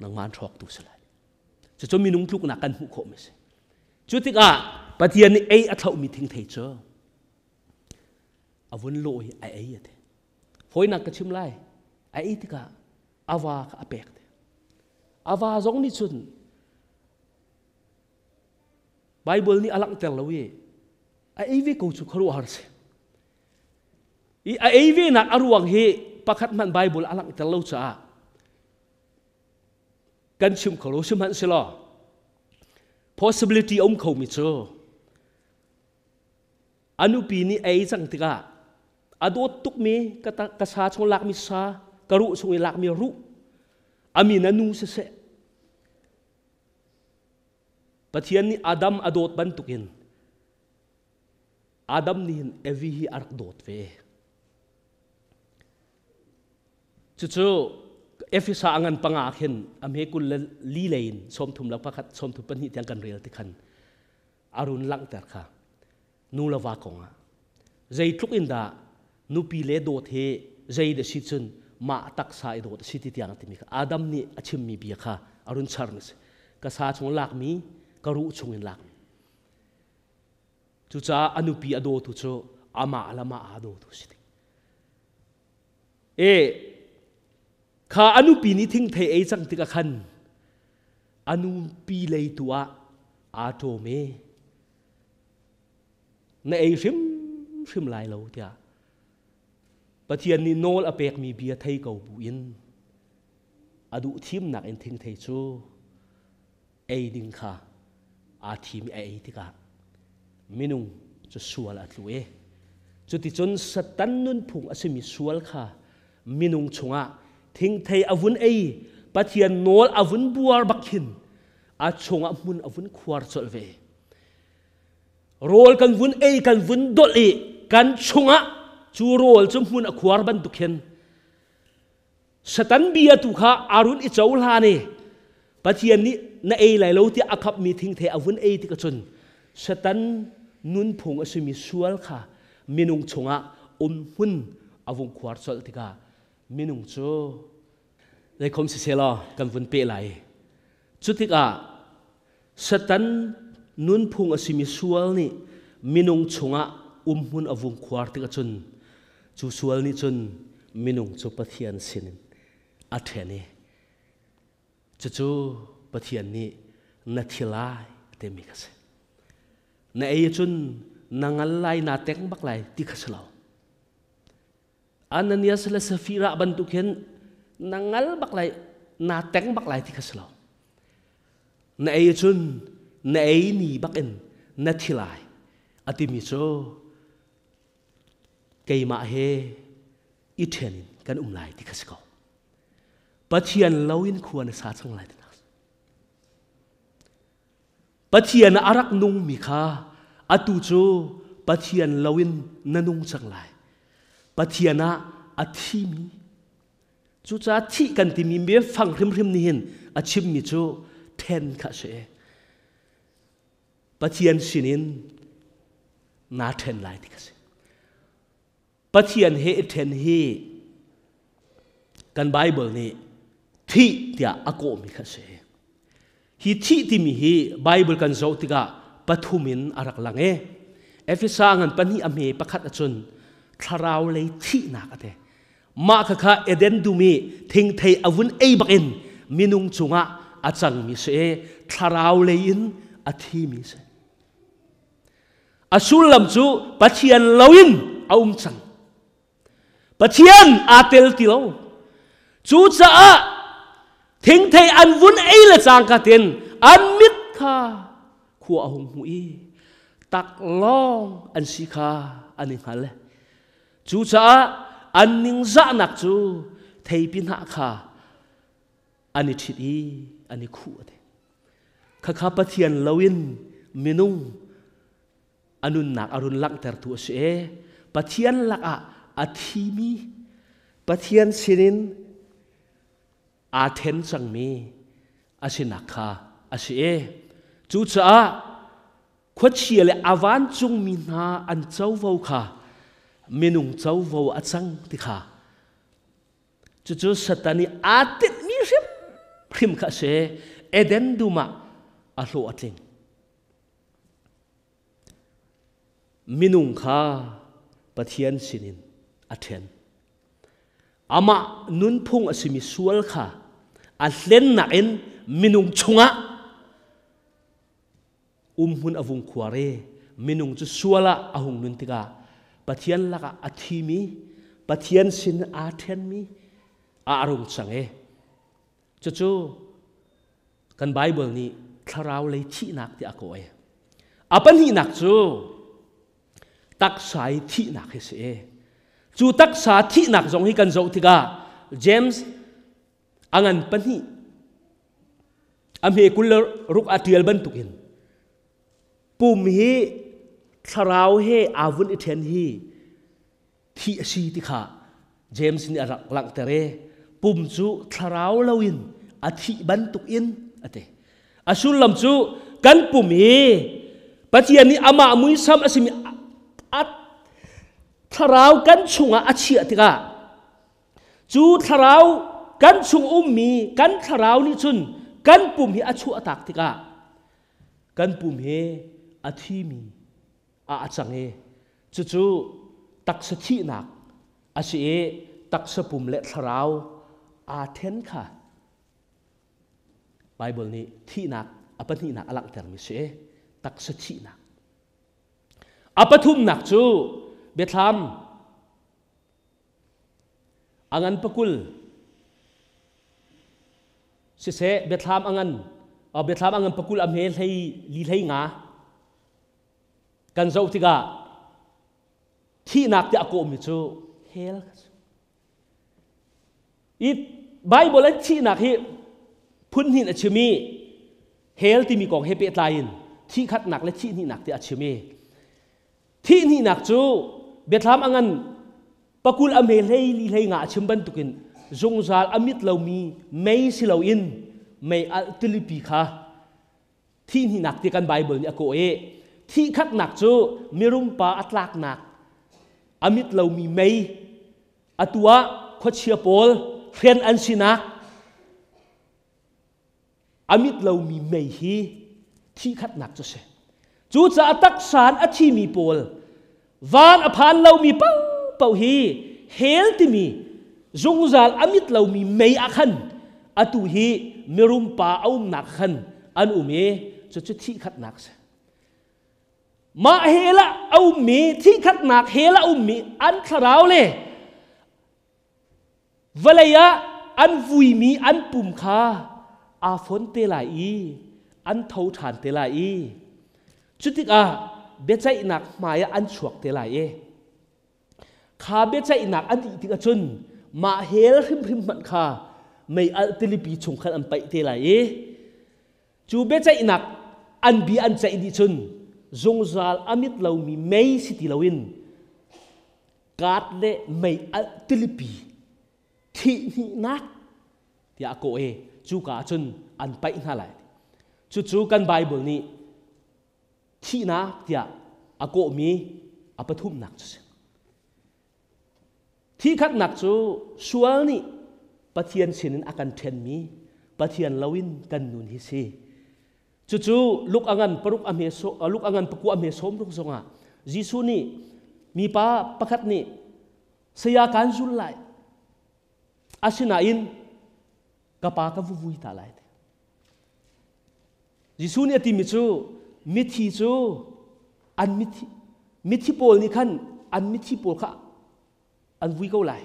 nangmah an hrawktu si lai. Cucu minung tluknak kan hmuh khawhmi si. Cu tikah Pathian nih ei a thlauhmi thingthei cu a vun lawh i a ei a ti. Fawinak ka chim lai. A ei tikah a va kha a pek te. A va zong nih cun Bible nih a langhter lo i a ei ve ko cu khuaruahhar si. I a ei venak a ruang hi pakhat hmanh Bible a langhter lo caah kan chim kho lo sihmanhsehlaw possibility a um khomi cu a nupi nih ei cang tikah A dawt tukmi ka sa chung lakmi sa, ka ruh chung i lakmi ruh, a min a nu siseh. Pathian nih Adam a dawt bantukin Adam nih hin Evi hi a rak dawt ve. Cucu Efesa a ngan panga khin a hme kul le li lei in 34 le 1 32 tiang kan rel ti khan a run langhter kha nu le va kong ah zeitluk in dah nupi le dawt hi zei da si cun mah taksa i dawt a si ti tiang timi kha Adam nih a chimmi bia kha a run char mi si ka sa chung lakmi ka ruh chung in lakmi. Cucaah a nupi a dawtu cu amah le amah aa dawtu si ding. E kha a nupi nih thingthei ei cang tikah khan a nupi lei tu ah aa ṭawm e na ei hrimhrim lai lo tiah Pathian nih nawl a pekmi bia thei ko buin a duh thimnak in thingthei cu ei ding kha aa thim i a ei tikah minung cu sual a tlu i cuticun Satan nunphung a simi sual kha minung chungah thingthei a vun ei Pathian nawl a vun buar bak khin a chungah hmun a vun khuar colh ve. Rawl kan vun ei kan vun dolh i kan chungah cu rawl cu hmun a khuar bantuk hin Satan bia tu kha arun i cohlan i Pathian nih na ei lai lo tiah a khapmi thingthei a vun ei tikah cun Satan nunphung a simi sual kha minung chungah umhmun a vung khuar colh tikah minung cu zeikhom siselaw kan vun peh lai. Cu tikah Satan nunphung a simi sual nih minung chungah umhmun a vung khuar tikah cun cu sual nih cun minung cu Pathian sinin a ṭhen i cucu Pathian nih na thi lai timi kha si. Na ei cun na ngal lai na teng bak lai ti kha si lo. Ananias le Safira bantuk hin na ngal bak lai na teng bak lai ti kha si lo. Na ei cun na ei ni bak in na thi lai a timi cu keimah he i ṭhen in kan um lai ti kha si ko. Pathian lo in khua na sa cang lai ti Pathian a rak nungmi kha atu cu Pathian loin na nung cang lai. Pathian ah a thimi. Cucaah thih kan timi biafang hrimhrim nih hin a chimmi cu then kha a si. Pathian sinin naa then lai ti kha si. Pathian he i ṭhen hi kan Bible nih thih tiah a kawhmi kha a si. Hi thih timi hi Bible kan zoh tikah pathum in a rak lang i Efesa ngan pahnih a hme pakhat ahcun thlarau lei thihnak a ti. Mah khakha Eden dum i thingthei a vun ei bakin minung cungah a cangmi si i thlarau lei in a thimi si. A sullam cu Pathian loin a um cang. Pathian aa tel ti lo. Cucaah thingthei an vun ei le cangka ten an mit kha khua a hung hmu i taklawng an si kha an i hngal. Cucaah an ningzahnak cu theipi hnah kha an i ṭhit i an i khuh a ti. Khakha Pathian loin minung a nunnak a run langhtertu a si e. Pathian lakah a thimi, Pathian sinin aa then cangmi a sinak kha a si e. Cucaah khuachia le a vancungmi hna an covo kha minung covo a cang ti kha Cucu Satan i aa tinhmi hrimhrim kha a si. Eden dum ah a hlawh a tling. Minung kha Pathian sinin a ṭhen. Amah nunphung a simi sual kha a hlennak in minung chungah umhmun a vung khuar i minung cu sual ah a hung nun tikah Pathian lakah a thimi Pathian sin aa ṭhenmi a rung cang i cucu kan Bible nih thlarau lei thihnak tiah a kawh i a pahnihnak cu taksa i thihnak hi si. Cu taksa thihnak zong hi kan zoh tikah James a ngan pahnih a hme 26 a ṭial bantukin pum hi thlarau he aa vun i ṭhen hi thih a si ti kha James nih a rak langhter i pum cu thlarau loin a thih bantukin a ti. A sullam cu kan pum hi Pathian nih amah muisam a simi a thlarau kan chungah a chiah tikah cu thlarau kan chung ummi kan thlarau nih cun kan pum hi a chuahtak tikah kan pum hi a thimi ah a cang i cucu taksa thihnak a si i taksa pum le thlarau aa then kha Baibal nih thihnak a pahnihnak a langhtermi si taksa thihnak. A pathumnak cu biathlam a ngan pakul siseh biathlam a ngan biathlam a ngan pakul a hme hlei li hlei nga kan zoh tikah thihnak tiah a kawhmi cu hell I Bible an thihnak hi phun hnih a chim i hell timi kong he pehtlai in thih khatnak le thih hnihnak tiah a chim i thih hnihnak cu biathlam a ngan pakul a me hlei li hlei nga a chim bantukin zungzal a mit lomi mei si loin mei alh tilipi kha thih hnihnak ti kan Bible nih a kawh i thih khatnak cu mirumpa a tlaknak a mit lomi mei atu ah khuachia pawl hren an sinak a mit lomi mei hi thih khatnak cu si. Cucaah taksa in a thimi pawl van a phan lomi paohpaoh hi hell timi zungzal a mit lomi mei ah khan atu hi mirumpa a umnak khan an um i cucu thih khatnak si. Mah hell ah a ummi thih khatnak hell ah a ummi an thlarau le Vawlei ah an vuimi an pum kha aa fon te lai i an tho ṭhan te lai i cutikah biaceihnak hmaiah an chuak te lai i kha biaceihnak a dih tikah cun mah hell hrimhrim hmanh kha mei alh tilipi chung khan an paih te lai i cu biaceihnak an bia an ceih dih cun zungzal a mit lomi mei si ti loin Kaat le mei alh tilipi thih hnihnak tiah a kawh i cuka ah cun an paih hna lai. Cucu kan Bible nih thihnak tiah a kawhmi a pathumnak cu si. Thihkhatnak cu sual nih Pathian sinin a kan ṭhenmi Pathian loin kan nun hi si. Cucu luk a ngan paruk a hme luk a ngan pakua a hme sawm ruk zongah Jesuh nih mipa pakhat nih saya kaan zul lai asinain ka pa ka vuvui ta lai. Jesuh nih a timi cu mithi cu an mithi mithi pawl nih khan an mithi pawl kha an vui ko lai.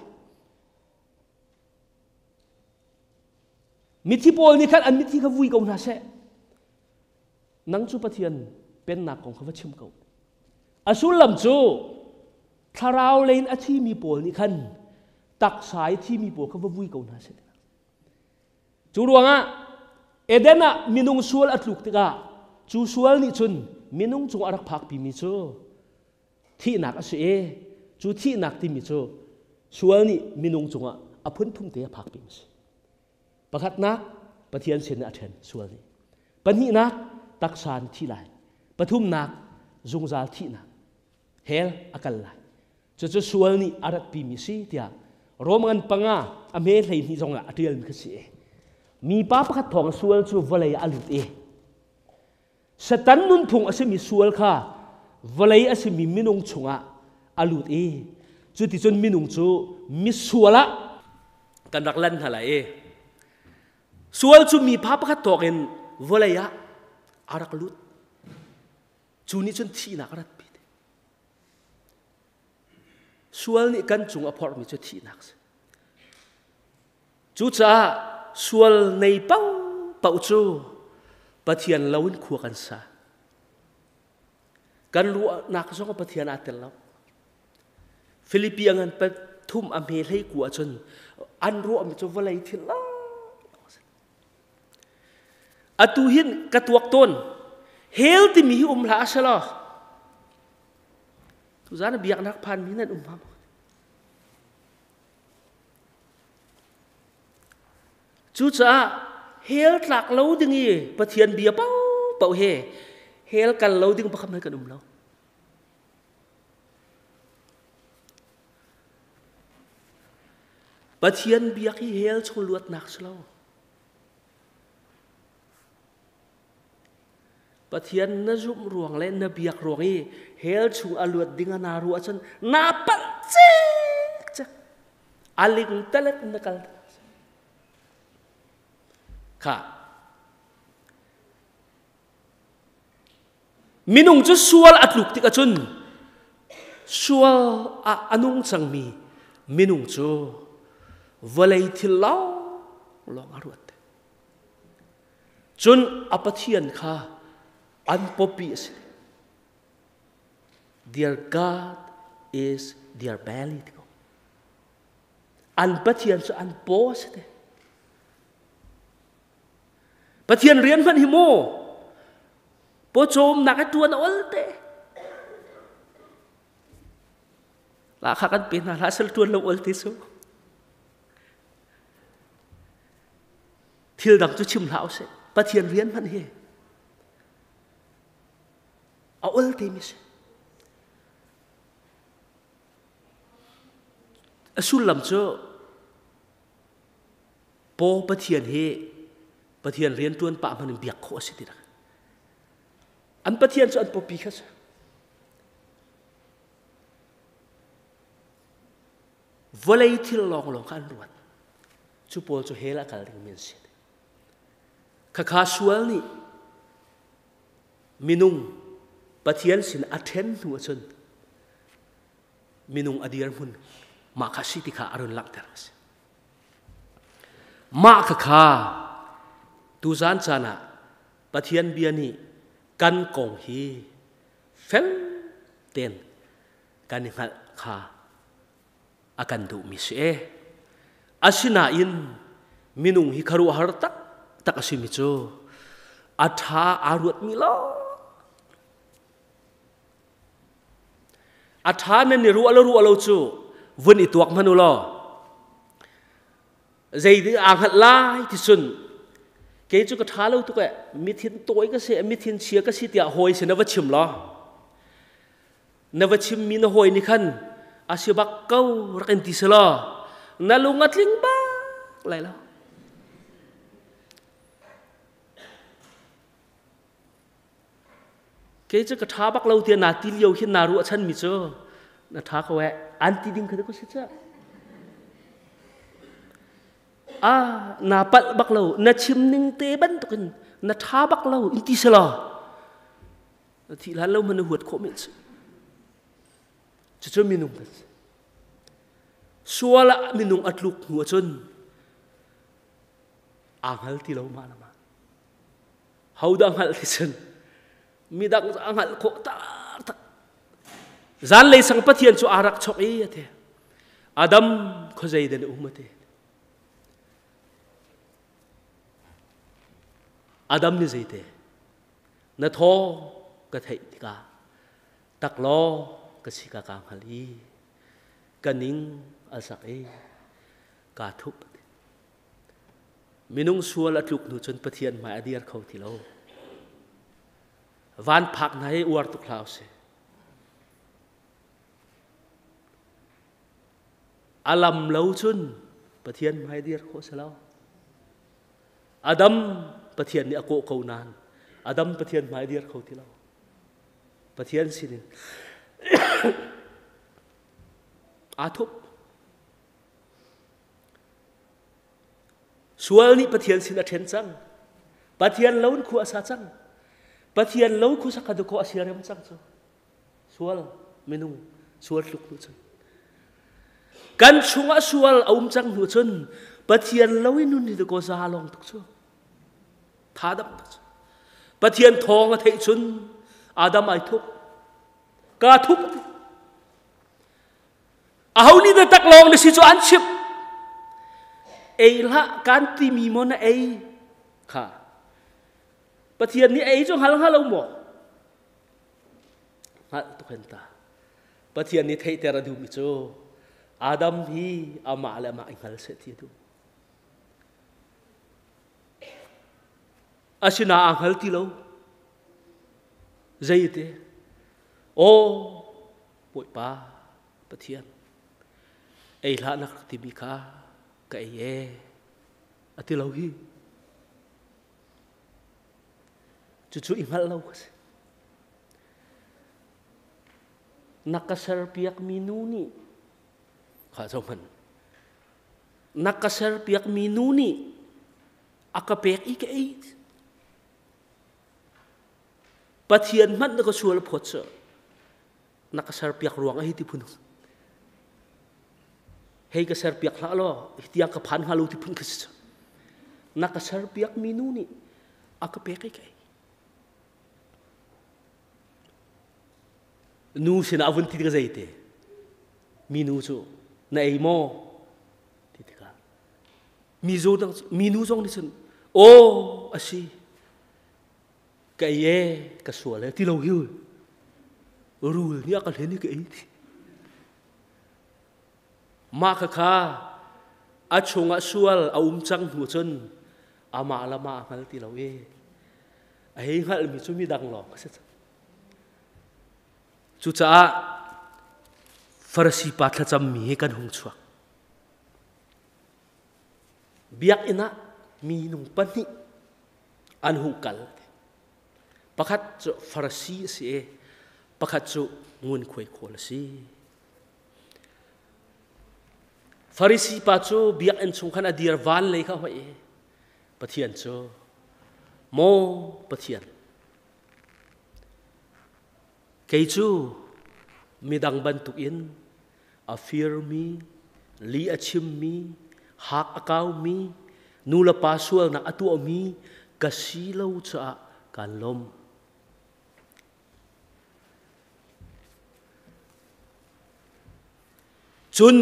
Mithi pawl nih khan an mithi kha vui ko hna seh. Nang cu Pathian pennak kong kha va chim ko. A sullam cu thlarau lei in a thimi pawl nih khan taksa i thimi pawl kha va vui ko hna seh. Cu ruangah Eden ah minung sual a tluk tikah cu sual nih cun minung cung a rak phakpimi cu thihnak a si i cu thihnak timi cu sual nih minung cungah a phunthum te a phakpi a si. Pakhatnak, Pathian sin a ṭhen sual nih. Pahnihnak, taksa in thi lai. Pathumnak, zungzal thihnak. Hell a kal lai. Cucu sual nih a ratpimi si tiah Rom ngan panga a hme 12 zongah a ṭialmi kha si. Mipa pakhat thawng sual cu vawlei ah a lut i Satan nunphung a simi sual kha vawlei a simi minung chungah a lut i cuticun minung cu misual ah kan rak lan hna lai i sual cu mipa pakhat tawk in vawlei ah a rak lut. Cu nih cun thihnak a ratpi. Sual nih kan cung a phorhmi cu thihnak a si. Cucaah sual nei paohpaoh cu Pathian lo in khua kan sa. Kan ruahnak zong Pathian aa tel lo. Filipi a ngan pathum a hme hlei ku ahcun an ruahmi cu vawlei thil Atu hin ka tuak tawn. Hell timi hi um hlah selaw tuzan biaknak phan mi nan um ma? Cucaah hell tlak lo ding i Pathian bia paohpaoh he hell kal lo ding pakhat hmanh kan um lo. Pathian biak hi hell chung luatnak si lo. Pathian na zumh ruang le na biak ruang i hell chung a luat ding a na ruah cun na palh cek cek. A ling talet na kal. Kha. Minung cu sual a tluk tik ahcun sual ah a nung cangmi minung cu vawlei thil lawng lawng a ruat. Cun a Pathian kha an pawpi a si. Their God is their belly. An Pathian cu an paw a si te. Pathian rian hmanh hi mu pawcawmnak a ṭuan a ol te. La kha kan pe hna hlah sal ṭuan lo ol te su. Thil dang cu chim hlah usih. Pathian rian hmanh hi a ol te mi si. A sullam cu paw Pathian hi Pathian rian ṭuan pah hmanh in biak khawh a si ti An Pathian cu an pawpi kha si. Vawlei thil lawnglawng kha an ruat. Cu pawl cu hell a kal dingmi an si. Khakha sual nih minung Pathian sin a ṭhen hnu ahcun minung a dirhmun mah kha si ti kha a run langhter a si. Mah khakha tuzan caan ah Pathian bia nih kan kong hi fel tein kan i hngalh kha a kan duhmi si e. Asinain minung hi khuaruahhar taktak a simi cu a ṭha aa ruatmi lawng a ṭha nan i ruah lo ruah lo cu vun i tuak hmanh u law zei aa hngalh lai ti cun kei cu ka ṭha lo tuk eh mithin tawi ka si mithin chia ka si tiah hawi sin na va chim law na va chimmi na hawi nih khan a si bak ko rak in ti selaw na lung a tling bak lai lo. Kei cu ka ṭha bak lo tiah naa ti lio hin naa ruahchanmi cu na ṭha ko eh an ti ding kha ko si ca. Ah, naa palh bak lo, na chim ning te bantukin na ṭha bak lo in ti selaw Na thih hlan lo hmanh na huat khawh men si. Cucu minung kan si. Sual ah minung a tluk hnu ahcun aa hngal ti lo mah le mah. Hodah hngalh ti cun midang cu a hngalh khawh taktak. Zanlei sang Pathian cu aa rak chok i a ti. Adam khuazei dah na um a ti. Adam nih zeite? Na thaw ka theih tikah taklaw ka si ka kaa hngal i ka ning a sak i kaa thup. Minung sual a tluk hnu cun Pathian hmai a dir kho ti lo. Van phak hna hi uar tuk hlah usih. A lam lo cun Pathian hmai dir khawh si lo. Adam Pathian nih a kawh ko nain Adam Pathian hmai dir kho ti lo. Pathian sinin aa thup. Sual nih Pathian sin a ṭhen cang. Pathian lo in khua a sa cang. Pathian lo khua sak kha a siarem cang cu. Sual minung sual tluk hnu cun. Kan chungah sual a um cang hnu cun Pathian lo i nun hi ko za lawng tuk cu. Tha dam tuk cu. Pathian thawng a theih cun Adam ai thup. Ka thup. Aho nih dah taklawng na si cu an chimh. Ei hlah kan timi maw na ei kha. Pathian nih ei cu hngal hnga lo maw? Hngalh tuk hen ta. Pathian nih theihter a duhmi cu Adam hi amah le amah i hngal seh ti a duh. Asinain aa hngal ti lo. Zeite? Aw, Bawipa Pathian, ei hlah na rak timi kha ka ei e, a ti lo hi. Cucu i hngalh lo ka si. Na ka serpiakmi nu nih kha zohhmanh na ka serpiakmi nu nih a ka pek i ka ei. Pathian hmanh na ka sual phawt cu na ka serpiak ruang ah hi ti phun hei ka serpiak hlah law hi tiang ka phan hnga lo ti phun ka si na ka serpiak mi nu nih a ka pek i ka ei. Nu sinah a vun ti ka zei te mi nu cu na ei maw ti tikah mi mi nu zong nih cun aw a si ka ei e ka sual e ti lo hi rul nih a ka hlen i ka ei ti mah kha kha a chungah sual a um cang hnu cun amah le mah a hngal ti lo i a hei hngalhmi cu midang lawng a si cang. Cucaah Farasi pa thlacammi hi kan hung chuak. Biakinn ah minung pahnih an hung kal. Pakhat cu Farasi a si i pakhat cu ngunkhuai khawl a si. Farasi pa cu biakinn chung khan a dir van lei kha hoih i Pathian cu maw Pathian kei cu midang bantukin a firmi, li a chimmi, hak a kaumi, nu le pa sualnak a tuahmi ka si lo caah kaan lawm. Cun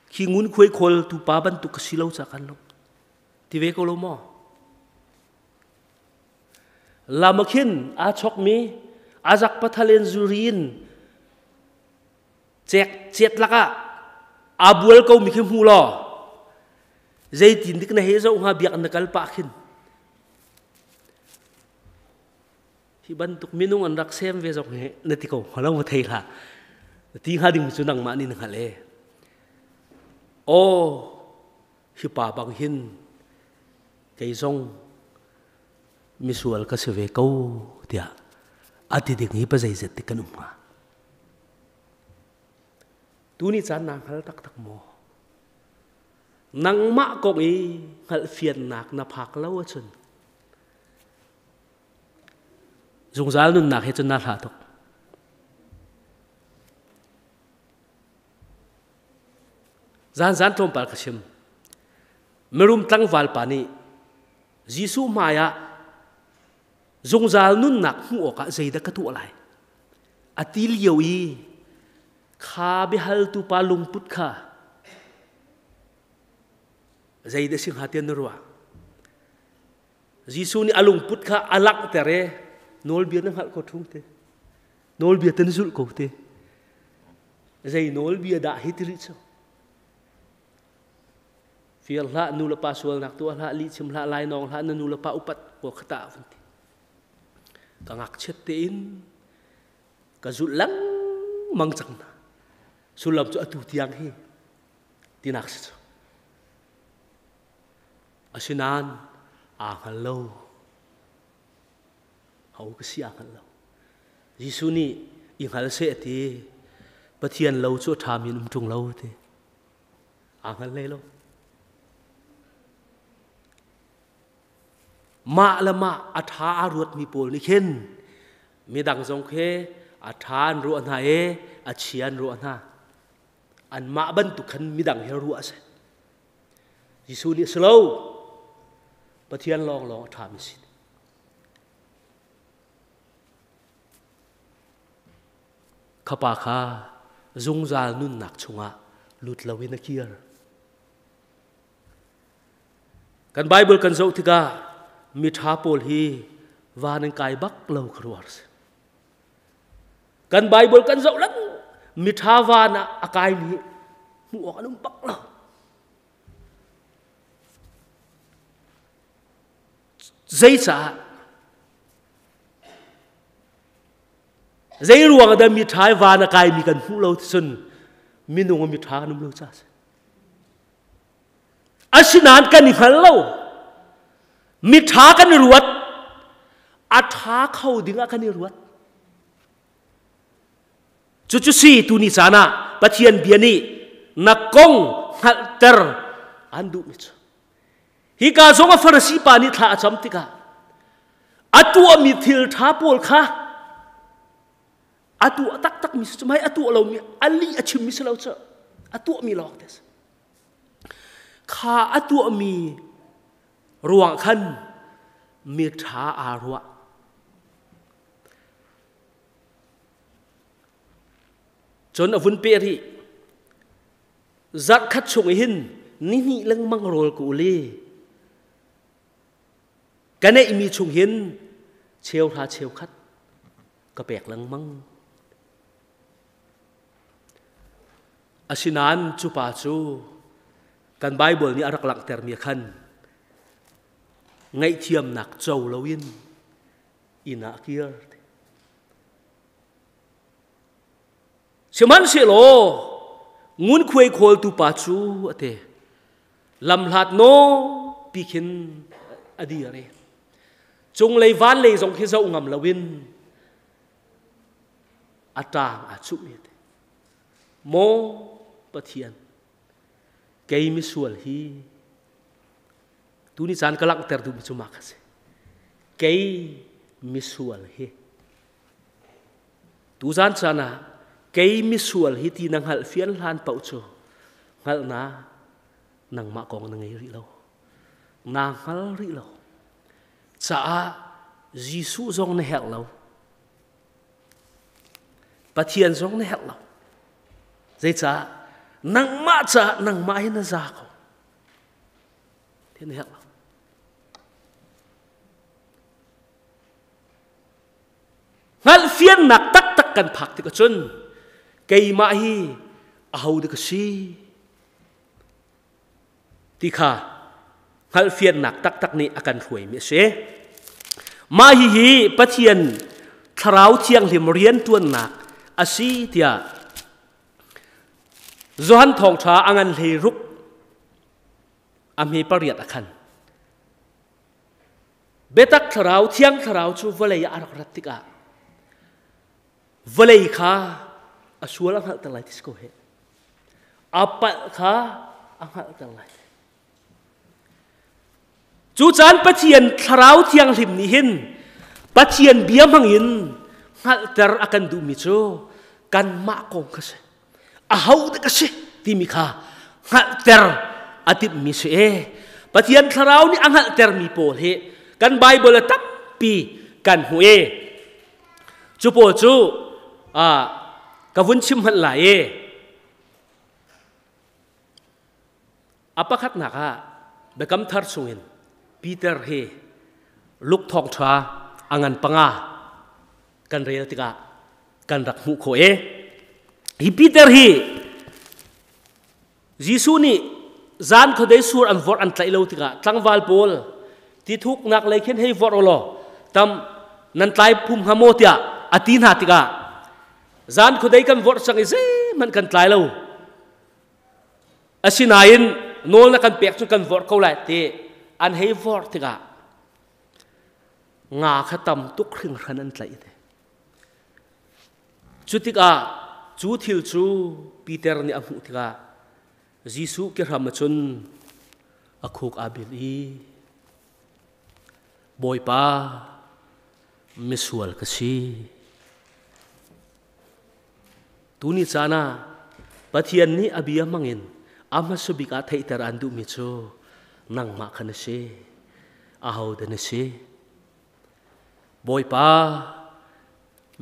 khi ngunkhuai khawltu pa bantuk ka si lo caah kaan lawm. Ti ve ko lo maw? Lam ah khin aa chokmi azak pathalen zurin cek cet lakah aa bual ko mi khi hmu law zeitin dik na he zoh hnga biak na kal pah khin hi bantuk minung an rak sem ve zong hi na ti ko hnga lo thei hlah ti hnga ding cu nangmah nih na hngalh e aw hi pa bang hin kei zong misual ka si ve ko tiah a ti ding hi pa zeizet ti kan um hnga tuni caan naa hngal taktak maw nangmah kong i hngalhfiannak na phak lo ahcun zungzal nunnak he cun naa hlah tuk Zan zan tlawmpal ka chim. Mirum tlangval pa nih Jesuh hmaiah zungzal nunnak hmuh awkah zeidah ka tuah lai? A ti lio i kha biahaltu pa lungput kha zeidah si hnga tiah na ruah? Jesuh nih a lungput kha a langhter i nawlbia na hngalh ko ṭhung te. Nawlbia te na zulh ko te. Zei nawlbia dah hi ti rih cu? Fir hlah, nu le pa sualnak tuah hlah, lihchim hlah, lainawng hlah, na nu le pa upat ko kha ta vun ti. Ka ngakchiat tein ka zulh lengmang cang hna. Sullam cu atu tiang hi tinak si cu. Asinain aa hngal lo. Ho ka si aa hngal lo. Jesuh nih i hngal seh a ti. Pathian lo cu a ṭhami an um ṭung lo a ti. Aa hngal hlei lo. Mah le mah a ṭha aa ruatmi pawl nih khin midang zong khi a ṭha an ruah hna i a chia an ruah hna. Anmah bantuk khan midang hi ruah a si. Jesuh nih a si lo. Pathian lawnglawng a ṭhami si. Kha pa kha Zungzal nunnak chungah lut loin a kir. Kan Bible kan zoh tikah miṭha pawl hi van an kai bak lo ka ruar si. Kan Bible kan zoh lang miṭha van ah a kaimi hmuh awk an um bak lo. Zeicah? Zei ruang dah miṭha i van a kaimi kan hmuh lo cun minung a miṭha kan um lo caah si. Asinain kan i hngal lo. Miṭha kan i ruat. A ṭha kho ding ah kan i ruat. Cucu si tuni caan ah Pathian bia nih na kong hngalhter an duhmi cu. Hika zong a Farasi pa nih thla a cam tikah a tuahmi thil ṭha pawl kha a tuah taktakmi si cu mai a tuah lomi a lih a chimmi si lo cu a tuahmi lawng te si. Kha a tuahmi ruang khan mi ṭha aa ruah. Cun a vun peh rih. Zarh khat chung hin nihnih lengmang rawl ka ul i ka neihmi chung hin cheuhra cheukhat ka pek lengmang. Asinain cu pa cu kan Baibal nih a rak langhtermi khan ngaihthiamnak co loin inn ah a kir. Sihmanhsehlaw ngunkhuai khawltu pa cu a ti. Lamhlat nawpi khin a dir i cunglei vanlei zong khi zoh ngam loin a ṭang aa chumh i Maw Pathian, kei misual hi tuni caan ka langhter duhmi cu mah kha si. Kei misual hi Tuzan caan ah kei misual hi ti na hngalh fian hlan paoh cu hngalhnak nangmah kong na ngei rih lo. Naa hngal rih lo. Caah Jesuh zong na herh lo. Pathian zong na herh lo. Zeicah? Nangmah caah nangmah hi na za ko. Ti na herh lo. Hngalhfiannak taktak kan phak tik ahcun keimah hi aho dah ka si ti kha hngalhfiannak taktak nih a kan hruaimi a si. Mah hihi Pathian Thlarau Thianghlim rianṭuannak a si tiah Johan Thawngṭha a ngan 16 a hme pariat a khan. Biatak thlarau, thiang thlarau cu vawlei ah a rak rat tikah vawlei kha a sual a hngalhter lai ti si ko heh. A palh kha a hngalhter lai. Cu caan Pathian thlarau thianghlim nih hin Pathian bia hmangin hngalhter a kan duhmi cu kanmah kong kha si. Aho dah ka si timi kha hngalhter a timhmi si e. Pathian thlarau nih a hngalhtermi pawl hi kan Bible a tampi kan hmu e. Cu pawl cu ka vun chim hmanh lai e. A pakhatnak ah Biakam Thar chungin Peter hi Luke thawngṭha a ngan panga kan rel tikah kan rak hmuh khawh e. Hi Peter hi Jesuh nih zan khuadei sur an vorh an tlaih lo tikah tlangval pawl ti thuknak lei khin hei vorh law tam nan tlai phum hnga maw tiah a ti hna tikah zan khuadei kan vorh cang i zeihmanh kan tlai lo. Asinain nawl na kan pek cu kan vorh ko lai ti an hei vorh tikah nga kha tam tuk hringhran an tlaih te. Cu tikah cu thil cu Peter nih a hmuh tikah Jesuh kehram ahcun a khuk aa bil i Bawipa misual ka si. Tuni caan ah Pathian nih a bia hmangin a hmasa bik ah theihter an duhmi cu nangmah kha na si. Ahodah na si? Bawipa,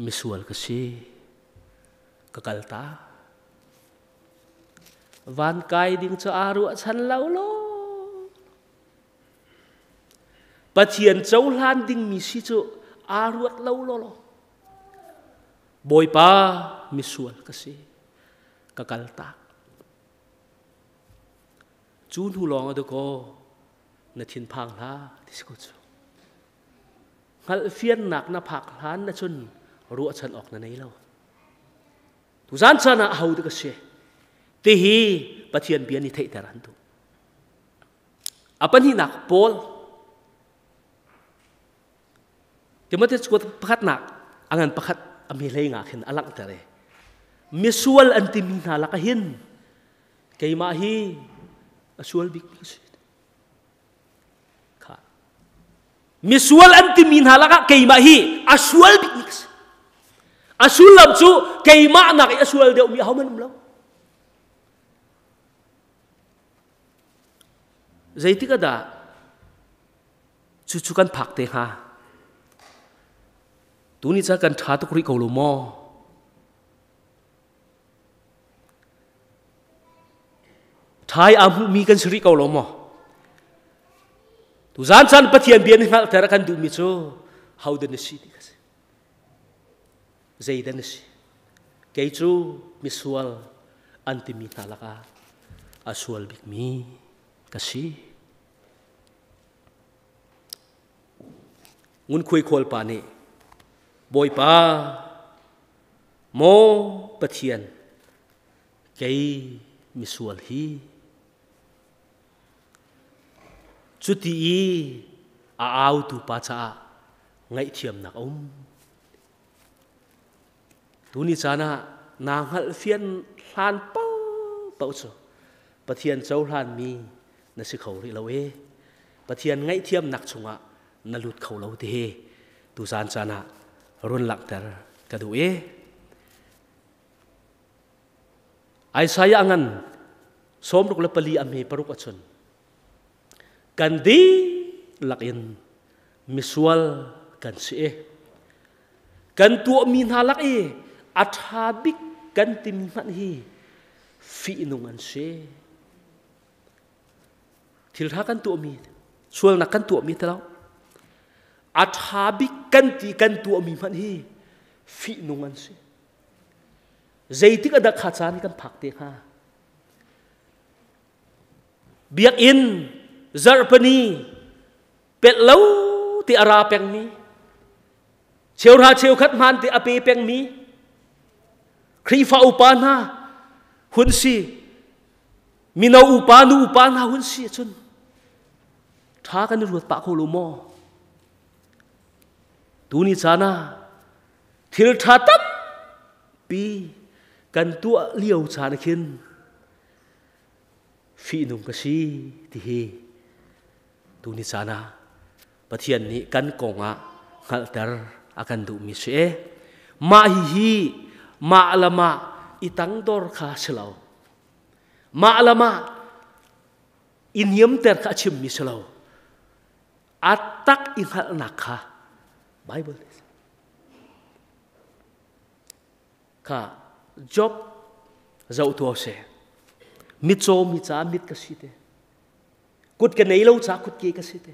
misual ka si. Ka kal ta. Van kai ding cu aa ruahchan lo lo. Pathian cohlan dingmi si cu aa ruat lo lo lo. Bawipa misual ka si. Ka kal tak. Cu hnu lawng a dakaw na thinphang hlah ti si ko cu. Hngalhfiannak na phak hlan na cun ruahchan awk na nei lo. Tuzan caan ah aho dah ka si? Tihi Pathian bia nih theihter an duh. A pahnihnak Paul Timote kuat pakhatnak a ngan pakhat a mi hlei nga khin a langhter i misual an timi hna lakah hin keimah hi a sual bik mi ka si. Kha. Misual an timi hna lakah keimah hi a sual bik mi ka si. A sullam cu keimah nak i a sual deuhmi ahohmanh um lo. Zeitik ah dah cucu kan phak te hnga? Tuni ca kan ṭha tuk rih ko lo maw? Ṭhai aa hmuhmi kan si rih ko lo maw? Tuzaan caan Pathian bia nih hngalhter a kan duhmi cu hodah na si ti kha si. Zeidah na si? Kei cu misual an timi hna lakah a sual bikmi ka si. Ngunkhuai khawl pa nih Bawipa maw Pathian kei misual hi cuti i a autu pa caah ngaihthiamnak a um. Tuni caan ah naa hngalhfian hlan paohpaoh cu Pathian cohlanmi na si kho rih lo e. Pathian ngaihthiamnak chungah na lut kho lo ti hi tuzaan caan ah run langhter ka duh e. Isaiah ngan 64 a hme paruk achun kan dihlak in misual kan si i kan tuahmi hna lak i a ṭha bik kan timi hmanh hi fihnung an si. Thil ṭha kan tuahmi, sualnak kan tuahmi ti lo. A ṭha bik kan ti kan tuahmi hmanh hi fihnung an si. Zeitik a dah kha caan kan phak te hnga? Biakinn zarhpini pelh lo ti a ra pengmi cheuhra cheukhat hmaan ti a pe pengmi Khrihfa upa hna hun si mino upa nu upa hna hun si ahcun ṭha kan i ruat pah kho lo maw? Tuni caan ah thil ṭha tampi kan tuah lio caan khin fihnung ka si ti hi tuni caan ah Pathian nih kan kong ah hngalhter a kan duhmi si e. Mah hihi mah le mah i tangdor kha si lo. Mah le mah i niamter kha a chimmi si lo. A tak i hngalhnak kha Bible Kha Job zoh tuah seh. Mitcaw mi ca mit ka si te. Kut ka nei lo ca kut ke ka si te.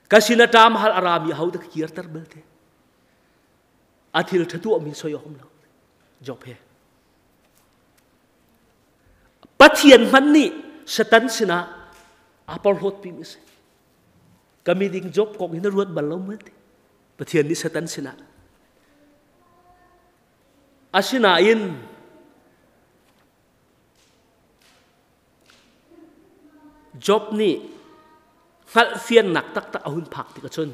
Ka sin a ṭam hal a rami ho te ka kirter bal te. A thil ṭha tuah mi soi awk lo. Job he. Pathian hman nih Satan sinah a porhlawt pi mi si. Ka miding Job kong hi na ruat bal lo maw ti. Pathian nih Satan sinah Asinain Job nih hngalhfiannak taktak a hun phak tik ahcun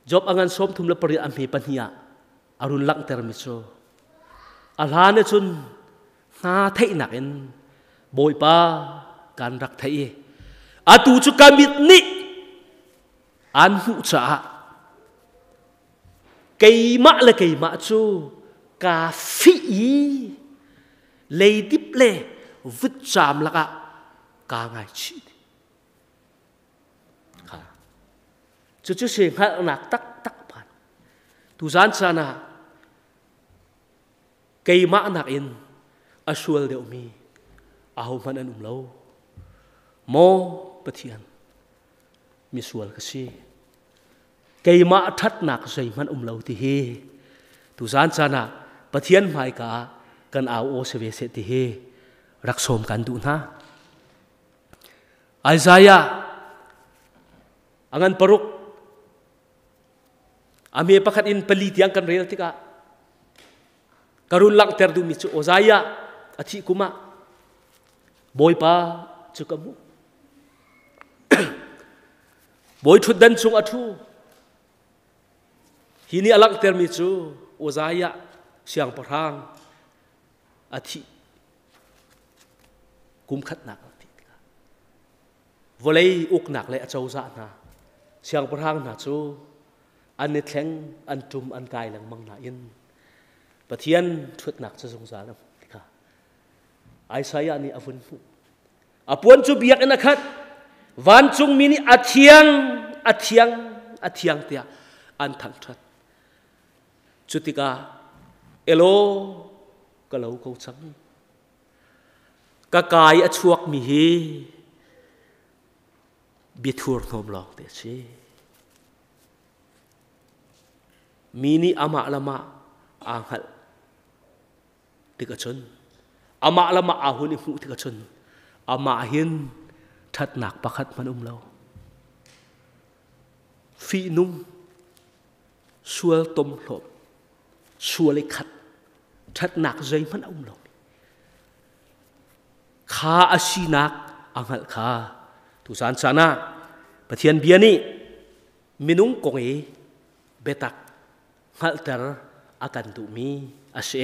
Job a ngan 38 a hme pahnih ah a run langhtermi cu a hlan ahcun hna theihnak in Bawipa kan rak theih i atu cu ka mit nih an hmuh caah keimah le keimah cu kaa fih i leidip le vutcaam lakah kaa ngaichih. Kha. Cucu si hngalhnak taktak phan. Tuzaan caan ah keimah nakin a sual deuhmi Ahohmanh an um lo. Maw Pathian, misual ka si. Keimah ṭhatnak zeihmanh um lo ti hi tuzan caan ah Pathian hmaika ah kan au aw si ve seh ti hi rak sawm kan duh hna. Isaiah a ngan paruk a me pakhat in pali tiang kan rel tikah ka run langhter duhmi cu Oziah a thih kum ah Bawipa cu ka hmuh. Bawi ṭhutdan cung a ṭhu. Hi nih a langhtermi cu Oziah siangpahrang a thih kum khatnak a thih tikah vawlei uknak le a cozah hna siangpahrang hna cu an i thleng an ṭum an kai lengmang nain Pathian ṭhutnak cu zungzal a hmuh tikah Isaiah nih a vun hmuh. A puan cu biakinn a khat. Vancungmi nih a thiang, a thiang, a thiang tiah an thangṭhat. Cu tikah elaw ka lo ko cang. Ka kai a chuakmi hi biathur hnawm lawng te a si. Mi nih amah le mah aa hngalh tik ahcun amah le mah aa hun i hmuh tik ahcun amah hin ṭhatnak pakhat hmanh um lo. Fihnung, sual tomhlawm, sual i khat, ṭhatnak zeihmanh a um lo. Kha a sinak a hngalh kha tuzan caan ah Pathian bia nih minung kong i biatak hngalhter a kan duhmi a si.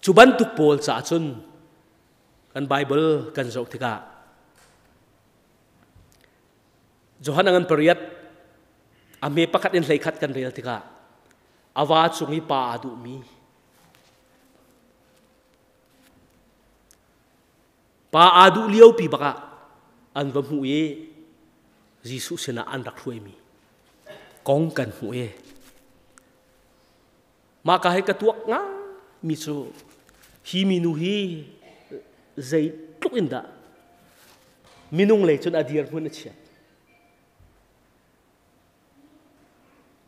Cu bantuk pawl caah cun kan Bible kan zoh tikah Johan a ngan pariat a hme pakhat in hlei khat kan rel tikah a va cung i pa aa duhmi pa aa duh liopi bakah an va hmuh i Jesuh sinah an rak hruaimi kong kan hmuh i mah ka hei ka tuak nga mi cu hi minu hi zeitluk in dah minung lei cun a dirhmun a chiat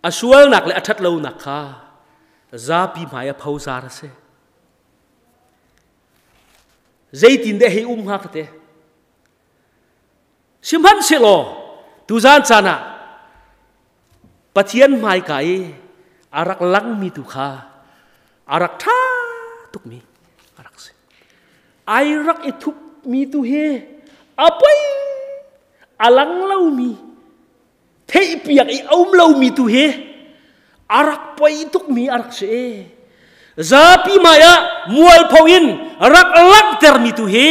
a sualnak le a ṭhatlonak kha zapi hmai a phozar a si zeitin deh hei um hnga ka te sihmanhsehlaw tuzan caan ah Pathian hmaika i a rak langmi tu kha a rak ṭha tukmi a rak si. Ai rak i thupmi tu hi a poi a lang lomi theihpiak i a um lomi tu hi a rak poi tukmi a rak si. Zapi hmai ah mualpho in rak langhtermi tu hi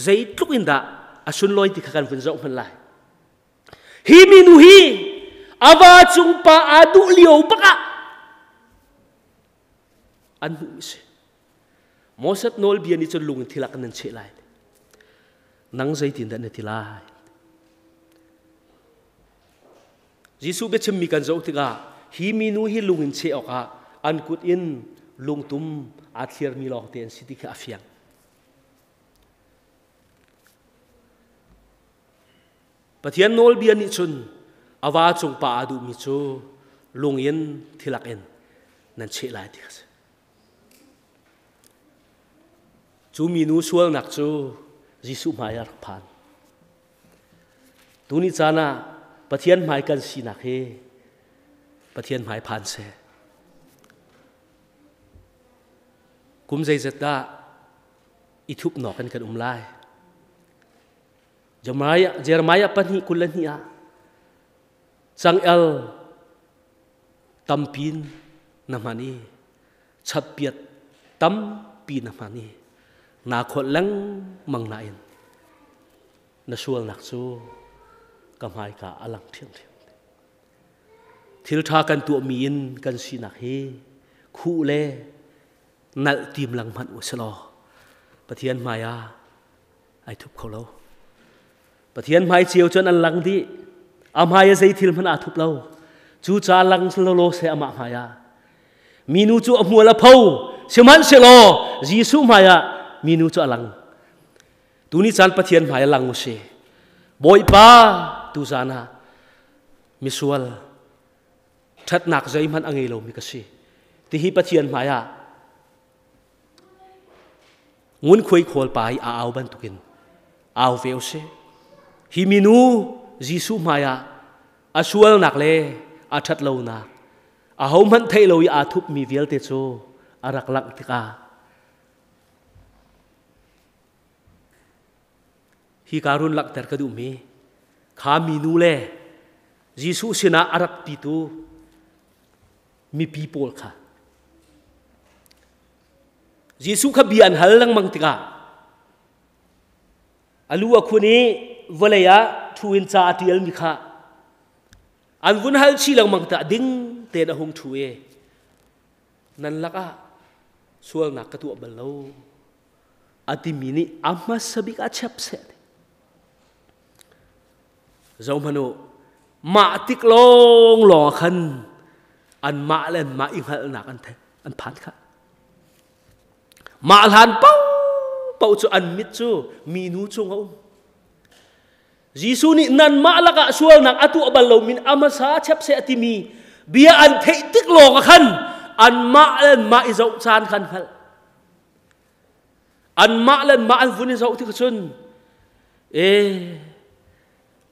zeitluk in dah a sunlawi ti kha kan vun zoh hmanh lai. Hi minu hi a va cung pa aa duh lio bak ah an hmuh mi si. Moses nawlbia nih cun lung in thil ah kan nan cheh lai. Nang zeitin dah na ti lai? Jesuh biachimmi kan zoh tikah hi minu hi lung in cheh awkah an kut in lungtum aa thliarmi lawngte an si ti kha a fiang. Pathian nawlbia nih cun a va cung pa aa duhmi cu lung in thilak in nan cheh lai ti a si. Cu minu sualnak cu Jesuh hmai ah rak phan. Tuni caan ah Pathian hmai kan sinak hi Pathian hmai phan seh. Kum zeizat dah i thup nawk in kan um lai. Jeremiah, Jeremiah pahnih 22 ah cangel tampin na hman i chatpiat tampi na hman i naa kholh lengmang nain na sualnak cu ka hmaika a lang ṭhiamṭhiam. Thil ṭha kan tuahmi in kan sinak hi khuh le nalh tim lang hmanh u silaw Pathian hmai ah ai thup kho lo. Pathian hmai cio cun an lang dih. A hmai ah zei thil hmanh aa thup lo. Cu ca lang lolo se amah hmai ah. Minu cu a hmual a pho. Sihmanhsehlaw Jesuh hmai ah Minu cu a lang. Tuni caan Pathian hmai a lang u si. Bawipa tu zan ah misual ṭhatnak zeihmanh a ngei lomi ka si. Tihi Pathian hmai ah ngunkhuai khawl pa i a au bantukin au ve u sih. Hi minu Jesuh hmai ah a sualnak le a ṭhatlonak ahohmanh theih lo i aa thupmi vialte cu a rak langh tikah hi ka run langhter ka duhmi kha minu le Jesuh sinah a rak pitu mipi pawl kha Jesuh kha bia an hal lengmang tikah a lu a khun i vawlei ah thu in ca a ṭialmi kha an vun hal chih lengmang tikah ding tein a hung ṭhu i nan lakah sualnak ka tuah bal lo a timi nih a hmasa bik a chep seh. Zohhmanh u, mah tik lawnglawng ah khan anmah le anmah i hngalhnak an theih, an phan kha. Mah hlan paohpaoh cu an mit cu minu cung a um. Jesuh nih nanmah lakah sualnak a tuah bal lomi a hmasa chep seh a timi bia an theih tik lawng ah khan anmah le anmah i zoh caan khan hngalh. Anmah le anmah an vun i zoh tik cun e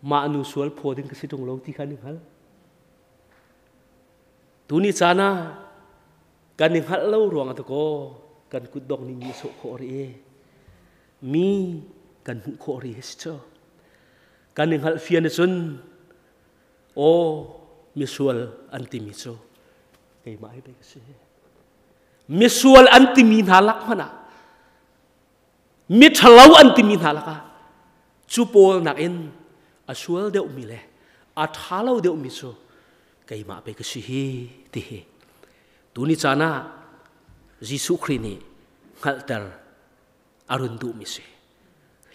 mah nu sual phaw ding ka si ṭung lo ti kha an i hngal. Tuni caan ah kan i hngalh lo ruang ah kaw kan kutdong nih mi a sawh khawh rih i mi kan hmuh khawh rih hi si cu. Kan i hngalh fian cun aw misual an timi cu keimah hi pei ka si. Misual an timi hna lak hmanh ah miṭhalo an timi hna lakah cu pawl nakin a sual deuhmi le a ṭha lo deuhmi cu keimah pei ka si hi ti hi tuni caan ah Jesuh Khrih nih hngalhter a run duhmi si.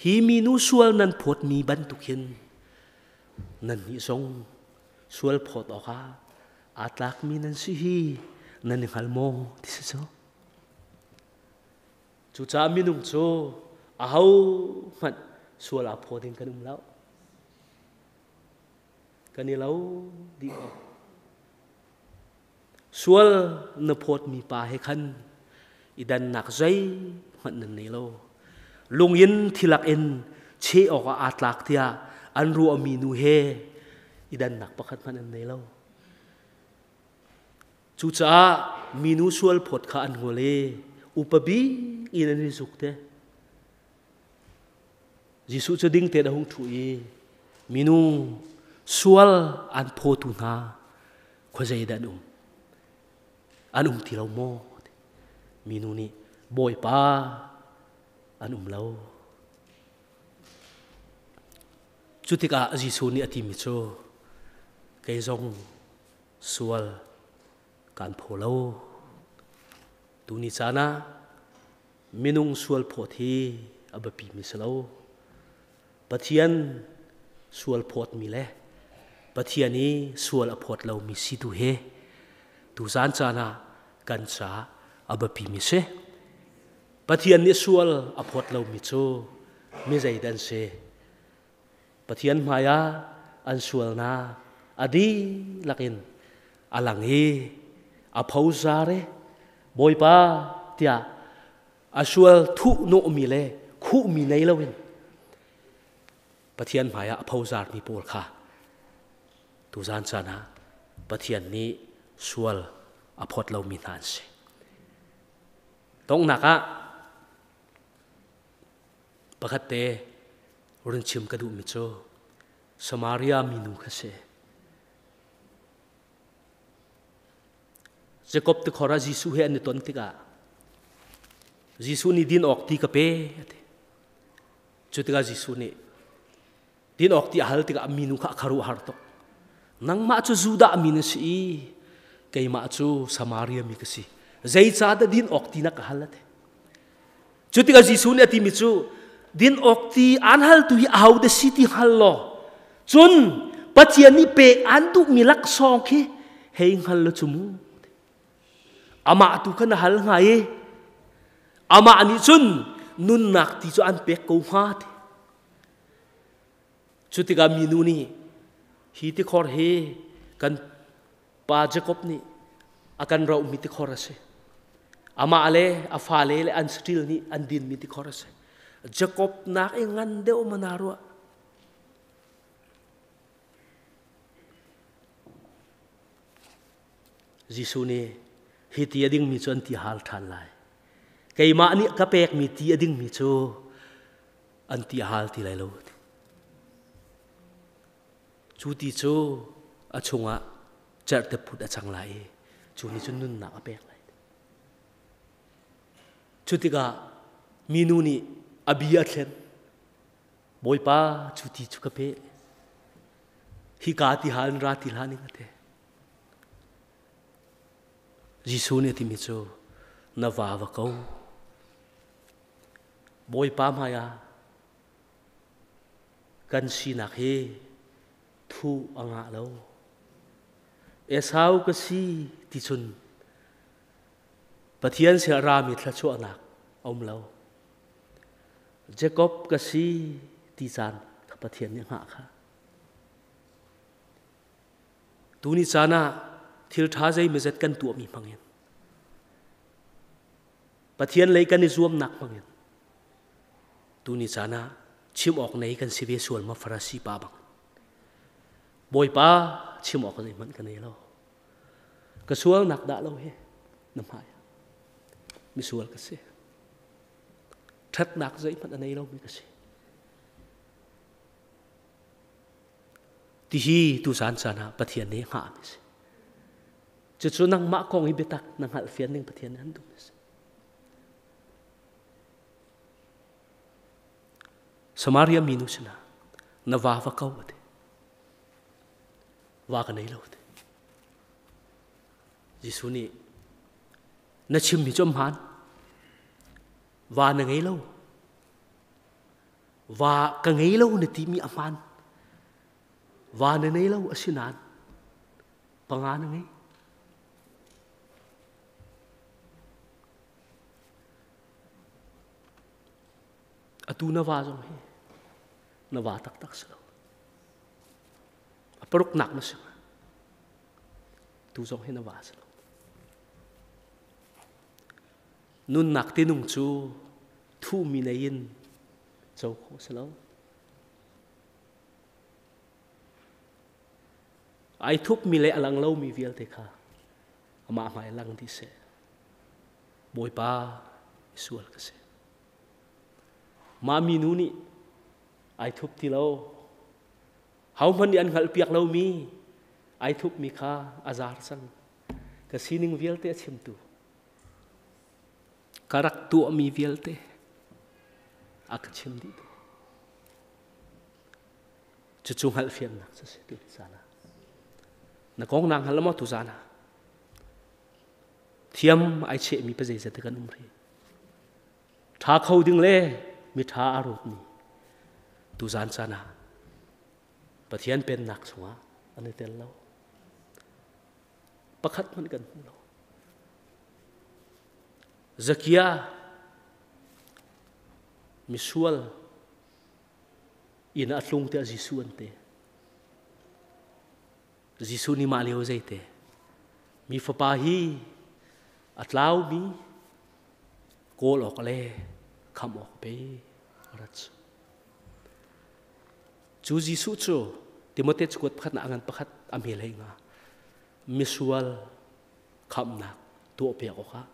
Hi minu sual nan phawtmi bantuk hin nannih zong sual phawt awkah aa tlakmi nan si hi nan i hngal maw ti si cu. Cucaah minung cu ahohmanh sual aa phaw ding kan um lo. Kan i lo dih ko. Sual na phawtmi pa he khan i dannak zeihmanh nan nei lo. Lungin thilak in cheh awkah aa tlak tiah an ruahmi nu he i dannak pakhat hmanh an nei lo. Cucaah minu sual phawt kha an ngol i upa bik in an i zuk te. Jesuh cu ding tein a hung ṭhu i minu sual an phawtu hna khuazei dah an um? An um ti lo maw? Minu nih Bawipa an um lo. Cu tikah Jesuh nih a timi cu kei zong sual kaan phaw lo. Tuni caan ah minung sual phawt hi a biapimi si lo. Pathian sual phawtmi le Pathian i sual a phawt lomi si tu hi tuzan caan ah kan caah a biapimi si. Pathian nih sual a phawt lomi cu mi zeidah an si? Pathian hmaiah an sualnak a dihlak in a lang i a phozar i Bawipa tiah a sual thuhnawhmi le khuhmi nei loin Pathian hmaiah a phozarmi pawl kha tuzan caan ah Pathian nih sual a phawt lomi hna an si. Donghnak ah pakhat te run chim ka duhmi cu Samaria minu kha si. Jakob tikhor ah Jesuh he an i ton tikah Jesuh nih din awk ti ka pe a ti. Cu tikah Jesuh nih din awk ti a hal tikah minu kha a kharuahhar tuk. Nangmah cu Judah mi na si i keimah cu Samaria mi ka si. Zeicahdah din awk ti na ka hal a ti. Cu tikah Jesuh nih a timi cu din awk ti aan haltu hi ahodah si ti hngal law cun Pathian nih pek aan duhmi laksawng khi hei hngal law cu mu. Amah tu kha na hal hnga i amah nih cun Nunnak ti cu an pek ko hnga ti. Cu tikah minu nih hi tikhor hi kan pa Jakob nih a kan rohmi tikhor a si. Amah le a fale le an saṭil nih an dinmi tikhor a si. Jakob nak i ngan deuh ma na ruah? Jesuh nih hi ti a dingmi cu an ti hal ṭhan lai. Keimah nih ka pekmi ti a dingmi cu an ti a hal ti lai lo. Cu ti cu a chungah cerhte phut a cang lai i cu nih cun nunnak a pek lai. Cu tikah minu nih a bia a thlen. Bawipa cu ti cu ka pe. Hika ti hal in ra ti hlah ning a ti. Jesuh nih a timi cu na va va ko. Bawipa hmaiah kan sinak hi thu a ngah lo. Esau ka si ti cun Pathian sin rami thluachuahnak a um lo. Jacob ka si ti caan kha Pathian nih hngah kha. Tuni caan ah thil ṭha zeimawzet kan tuahmi hmangin Pathian lei kan i zuamnak hmangin tuni caan ah chim awk nei kan si ve sual ma Farasi pa bang. Bawipa chim awk zeihmanh ka nei lo. Ka sualnak dah lo hi na hmai ah misual ka si. Ṭhatnak zeihmanh a nei lomi ka si. Tihi tuzan caan ah Pathian nih hngahmi a si. Cucu nangmah kong i biatak na hngalhfian ning Pathian nih an duhmi a si. Samaria minu sinah na va va ko a ti. Va ka nei lo ti. Jesuh nih na chimmi cu hmaan. Va na ngei lo. Va ka ngei lo na timi a hmaan. Va na nei lo asinain panga na ngei. Atu na va zong hi na va taktak si lo. A paruknak na si. Tu zong hi na va si lo. Nunnak tinung cu thuhmi nei in co khawh si lo. Ai thupmi le a lang lomi vialte kha amah hmai lang dih seh. Bawipa sual ka si. Mah minu nih ai thup ti lo. Hohmanh nih an hngalhpiak lomi ai thupmi kha a zar cang. Ka sining vialte a chimtu. Ka rak tuahmi vialte a ka chim dih tu. Cucu hngalhfiannak cu si tu zan ah. Na kong naa hngal maw tu zan ah? Thiam ai chehmi pa zeizat kan um rih. Ṭha kho ding le mi ṭha a rawtmi tu zan caan ah Pathian pennak chungah an i tel lo. Pakhat hmanh kan hmu lo. Zakia misual inn ah tlung tiah Jesuh an ti. Jesuh nih mah lio zeite mi fapa hi a tlaumi kawl awk le khamh awk pe rat cu Jesuh cu Timote cakuat pakhat na angan pakhat a hmel hei nga misual khamhnak tuah piak awkah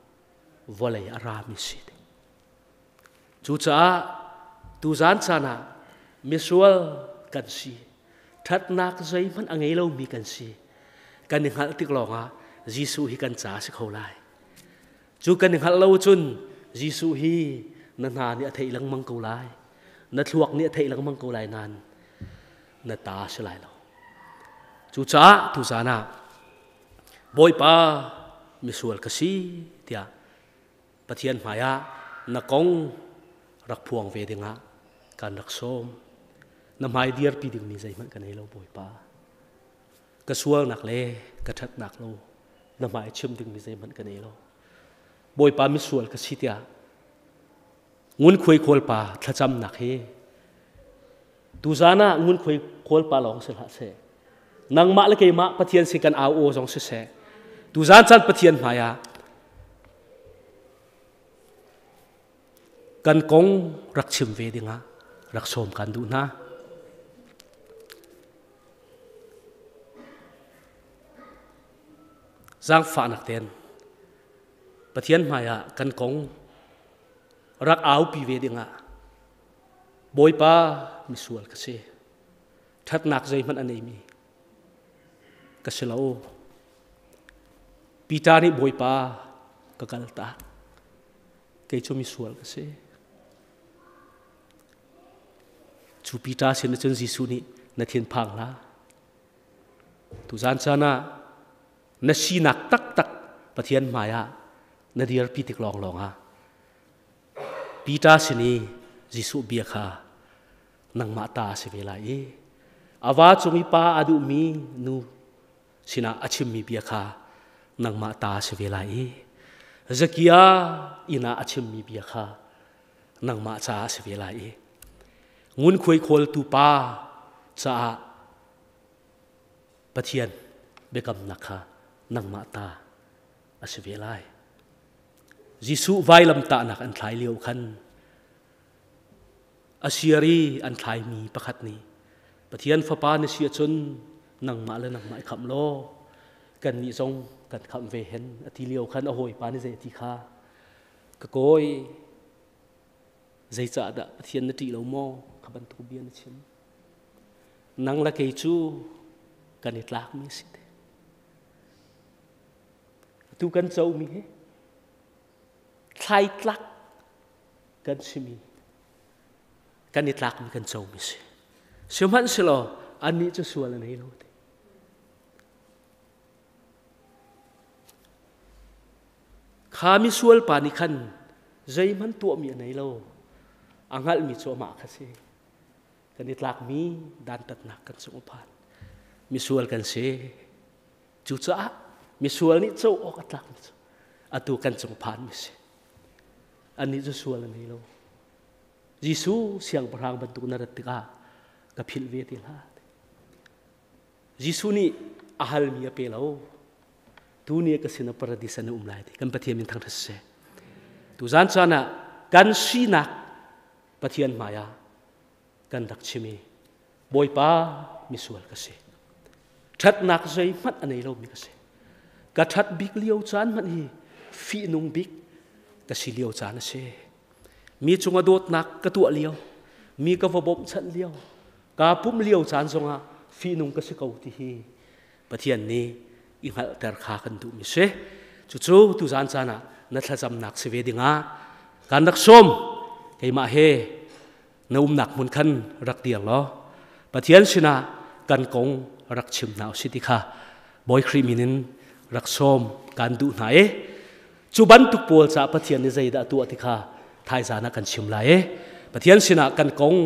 vawlei a rami si te. Cucaah tuzan caan ah misual kan si, ṭhatnak zeihmanh a ngei lomi kan si, kan i hngalh tik lawngah Jesuh hi kan ca a si kho lai. Cu kan i hngalh lo cun Jesuh hi na hna nih a theih lengmang ko lai, na thluak nih a theih lengmang ko lai nain na ta a si lai lo. Cucaah tuzan ah Bawipa misual ka si tiah Pathian hmaiah na kong rak phuang ve dingah kan rak sawm. Na hmai dirpi dingmi zeihmanh ka nei lo Bawipa. Ka sualnak le ka ṭhatnak lo na hmai chim dingmi zeihmanh ka nei lo. Bawipa misual ka si tiah Ngunkhuai kawlpa thlacamnak hi tuzan ah ngunkhuai kawlpa lawng si hlah seh. Nangmah le keimah Pathian sin kan au aw zong siseh. Tuzan caan Pathian hmai ah kan kong rak chim ve dingah rak sawm kan duh hna. Zaangfahnak ten Pathian hmaiah kan kong rak aupi ve dingah Bawipa misual ka si. Ṭhatnak zeihmanh a neimi ka si lo. Peter nih Bawipa ka kal tak. Kei cu misual ka si. Cu Peter sin cun Jesuh nih na thinphang hlah. Tuzan caan ah na sinak taktak Pathian hmaiah na dirpi tik lawnglawng ah Peter sin i Jesuh bia kha nangmah ta a si ve lai i a va cung i pa a duhmi nu sinah a chimmi bia kha nangmah ta a si ve lai i Zakia inn ah a chimmi bia kha nangmah caah a si ve lai i ngunkhuai khawltu pa caah Pathian biakamnak kha nangmah ta a si ve lai. Jesuh vailamtahnak an thlai lio khan a siari an thlaimi pakhat nih Pathian fapa na si ahcun nangmah le nangmah i khamh law kannih zong kan khamh ve hen a ti lio khan a hawipa nih zei a ti kha ka kawi zeicahdah Pathian na ṭih lo maw kha bantuk bia na chim Nang le kei cu kan i tlakmi a si te. Atu kan comi hi thlaitlak kan simi kan i tlakmi kan comi si. Sihmanhsehlaw annih cu sual an hei lo te. Kha misual pa nih khan zeihmanh tuahmi a nei lo. A hngalhmi cu amah kha si. Kan i tlakmi dantatnak kan cung a phan. Misual kan si. Cucaah misual nih co awk a tlakmi cu atu kan cung phanmi si. Annih cu sual an nei lo. Jesuh siangpahrang bantuk na rat tikah ka philh ve ti hlah. Jesuh nih a halmi a pe lo. Tu ni ka sin ah paradis an um lai ti kan Pathian min thangṭhat siseh. Tuzan caan ah kan sinak Pathian hmai ah kan rak chim i Bawipa misual ka si. Ṭhatnak zeihmanh a nei lomi ka si. Ka ṭhat bik lio caan hmanh hi fihnung bik ka si lio caan a si. Mi cungah dawtnak ka tuah lio, mi ka va bawmhchanh lio, kaa pumh lio caan zongah fihnung ka si ko ti hi Pathian nih i hngalhter kha kan duhmi si. Cucu tuzan caan ah na thlacamnak si ve dingah kan rak sawm. Keimah he na umnak hmun khan rak dir law Pathian sinah kan kong rak chim hna usih ti kha Bawi Khrih min in rak sawm kan duh hna i cu bantuk pawl caah Pathian nih zeidah a tuah ti kha thaizan ah kan chim lai i Pathian sinah kan kong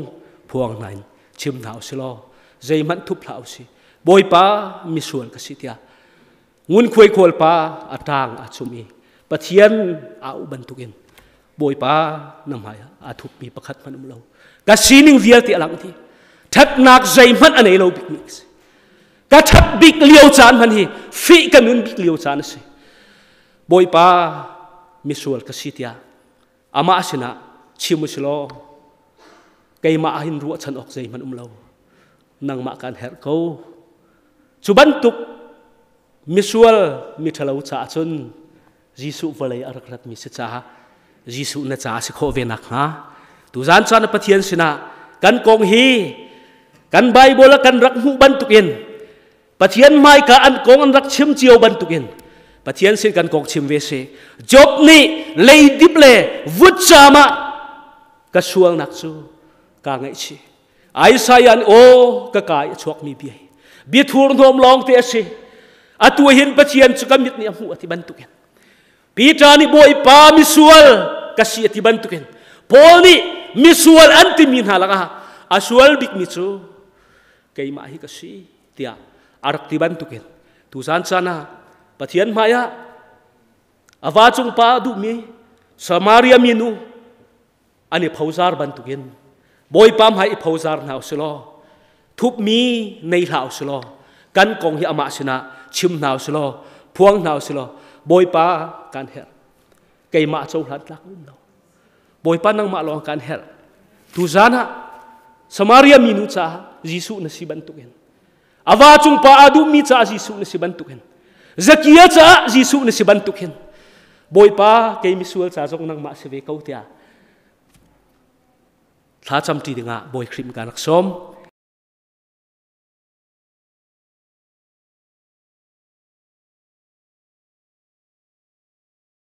phuang hna in chim hna usih law zeihmanh thup hlah usih Bawipa misual ka si tiah ngunkhuai khualpa a ṭang a chum i Pathian a auh bantukin Bawipa na hmai ah aa thupmi pakhat hmanh um lo ka sining vialte a lang ti ṭhatnak zeihmanh a nei lo bikmi ka si ka ṭhat bik lio caan hmanh hi fih ka nun bik lio caan a si Bawipa misual ka si tiah amah sinah chim u si law keimah ah hin ruahchan awk zeihmanh um lo nangmah kan herh ko cu bantuk misual miṭhalo caah cun Jesuh vawlei a rak ratmi si caah Jesuh na caah si khawh ve nakhnga tuzan caan Pathian sinah kan kong hi kan Bible ah kan rak hmuh bantukin Pathian hmaika an kong an rak chim cio bantukin Pathian sin kan kong chim ve si Job nih leidip le vutcam ah ka sualnak cu kaa ngaihchih Isaiah nih aw ka ka i a chuakmi bia hi bia thurhnawm lawng te a si atu hin Pathian cu ka mit nih a hmuh a ti bantukin Peter nih Bawipa misual ka si a ti bantukin Paul nih misual an timi hna lakah a sual bikmi cu keimah hi ka si tiah a rak ti bantukin tuzan caan ah Pathian hmaiah a va cung pa a duhmi Samaria minu An i phozar bantukin Bawipa hmai i phozar hna usilaw, thupmi nei hlah usilaw, kan kong hi amah sinah chim hna usilaw, phuang hna usilaw, Bawipa kan herh. Keimah cohlan tlak um lo. Bawipa nangmah lawng kan herh. Tuzan ah Samaria minu caah Jesuh na si bantukin Ava cung pa aa duhmi caah Jesuh na si bantukin Zakia caah Jesuh na si bantukin Bawipa kei misual ca zong nangmah si ve ko tiah thlacam ṭi dingah Bawi Khrih kan rak sawm.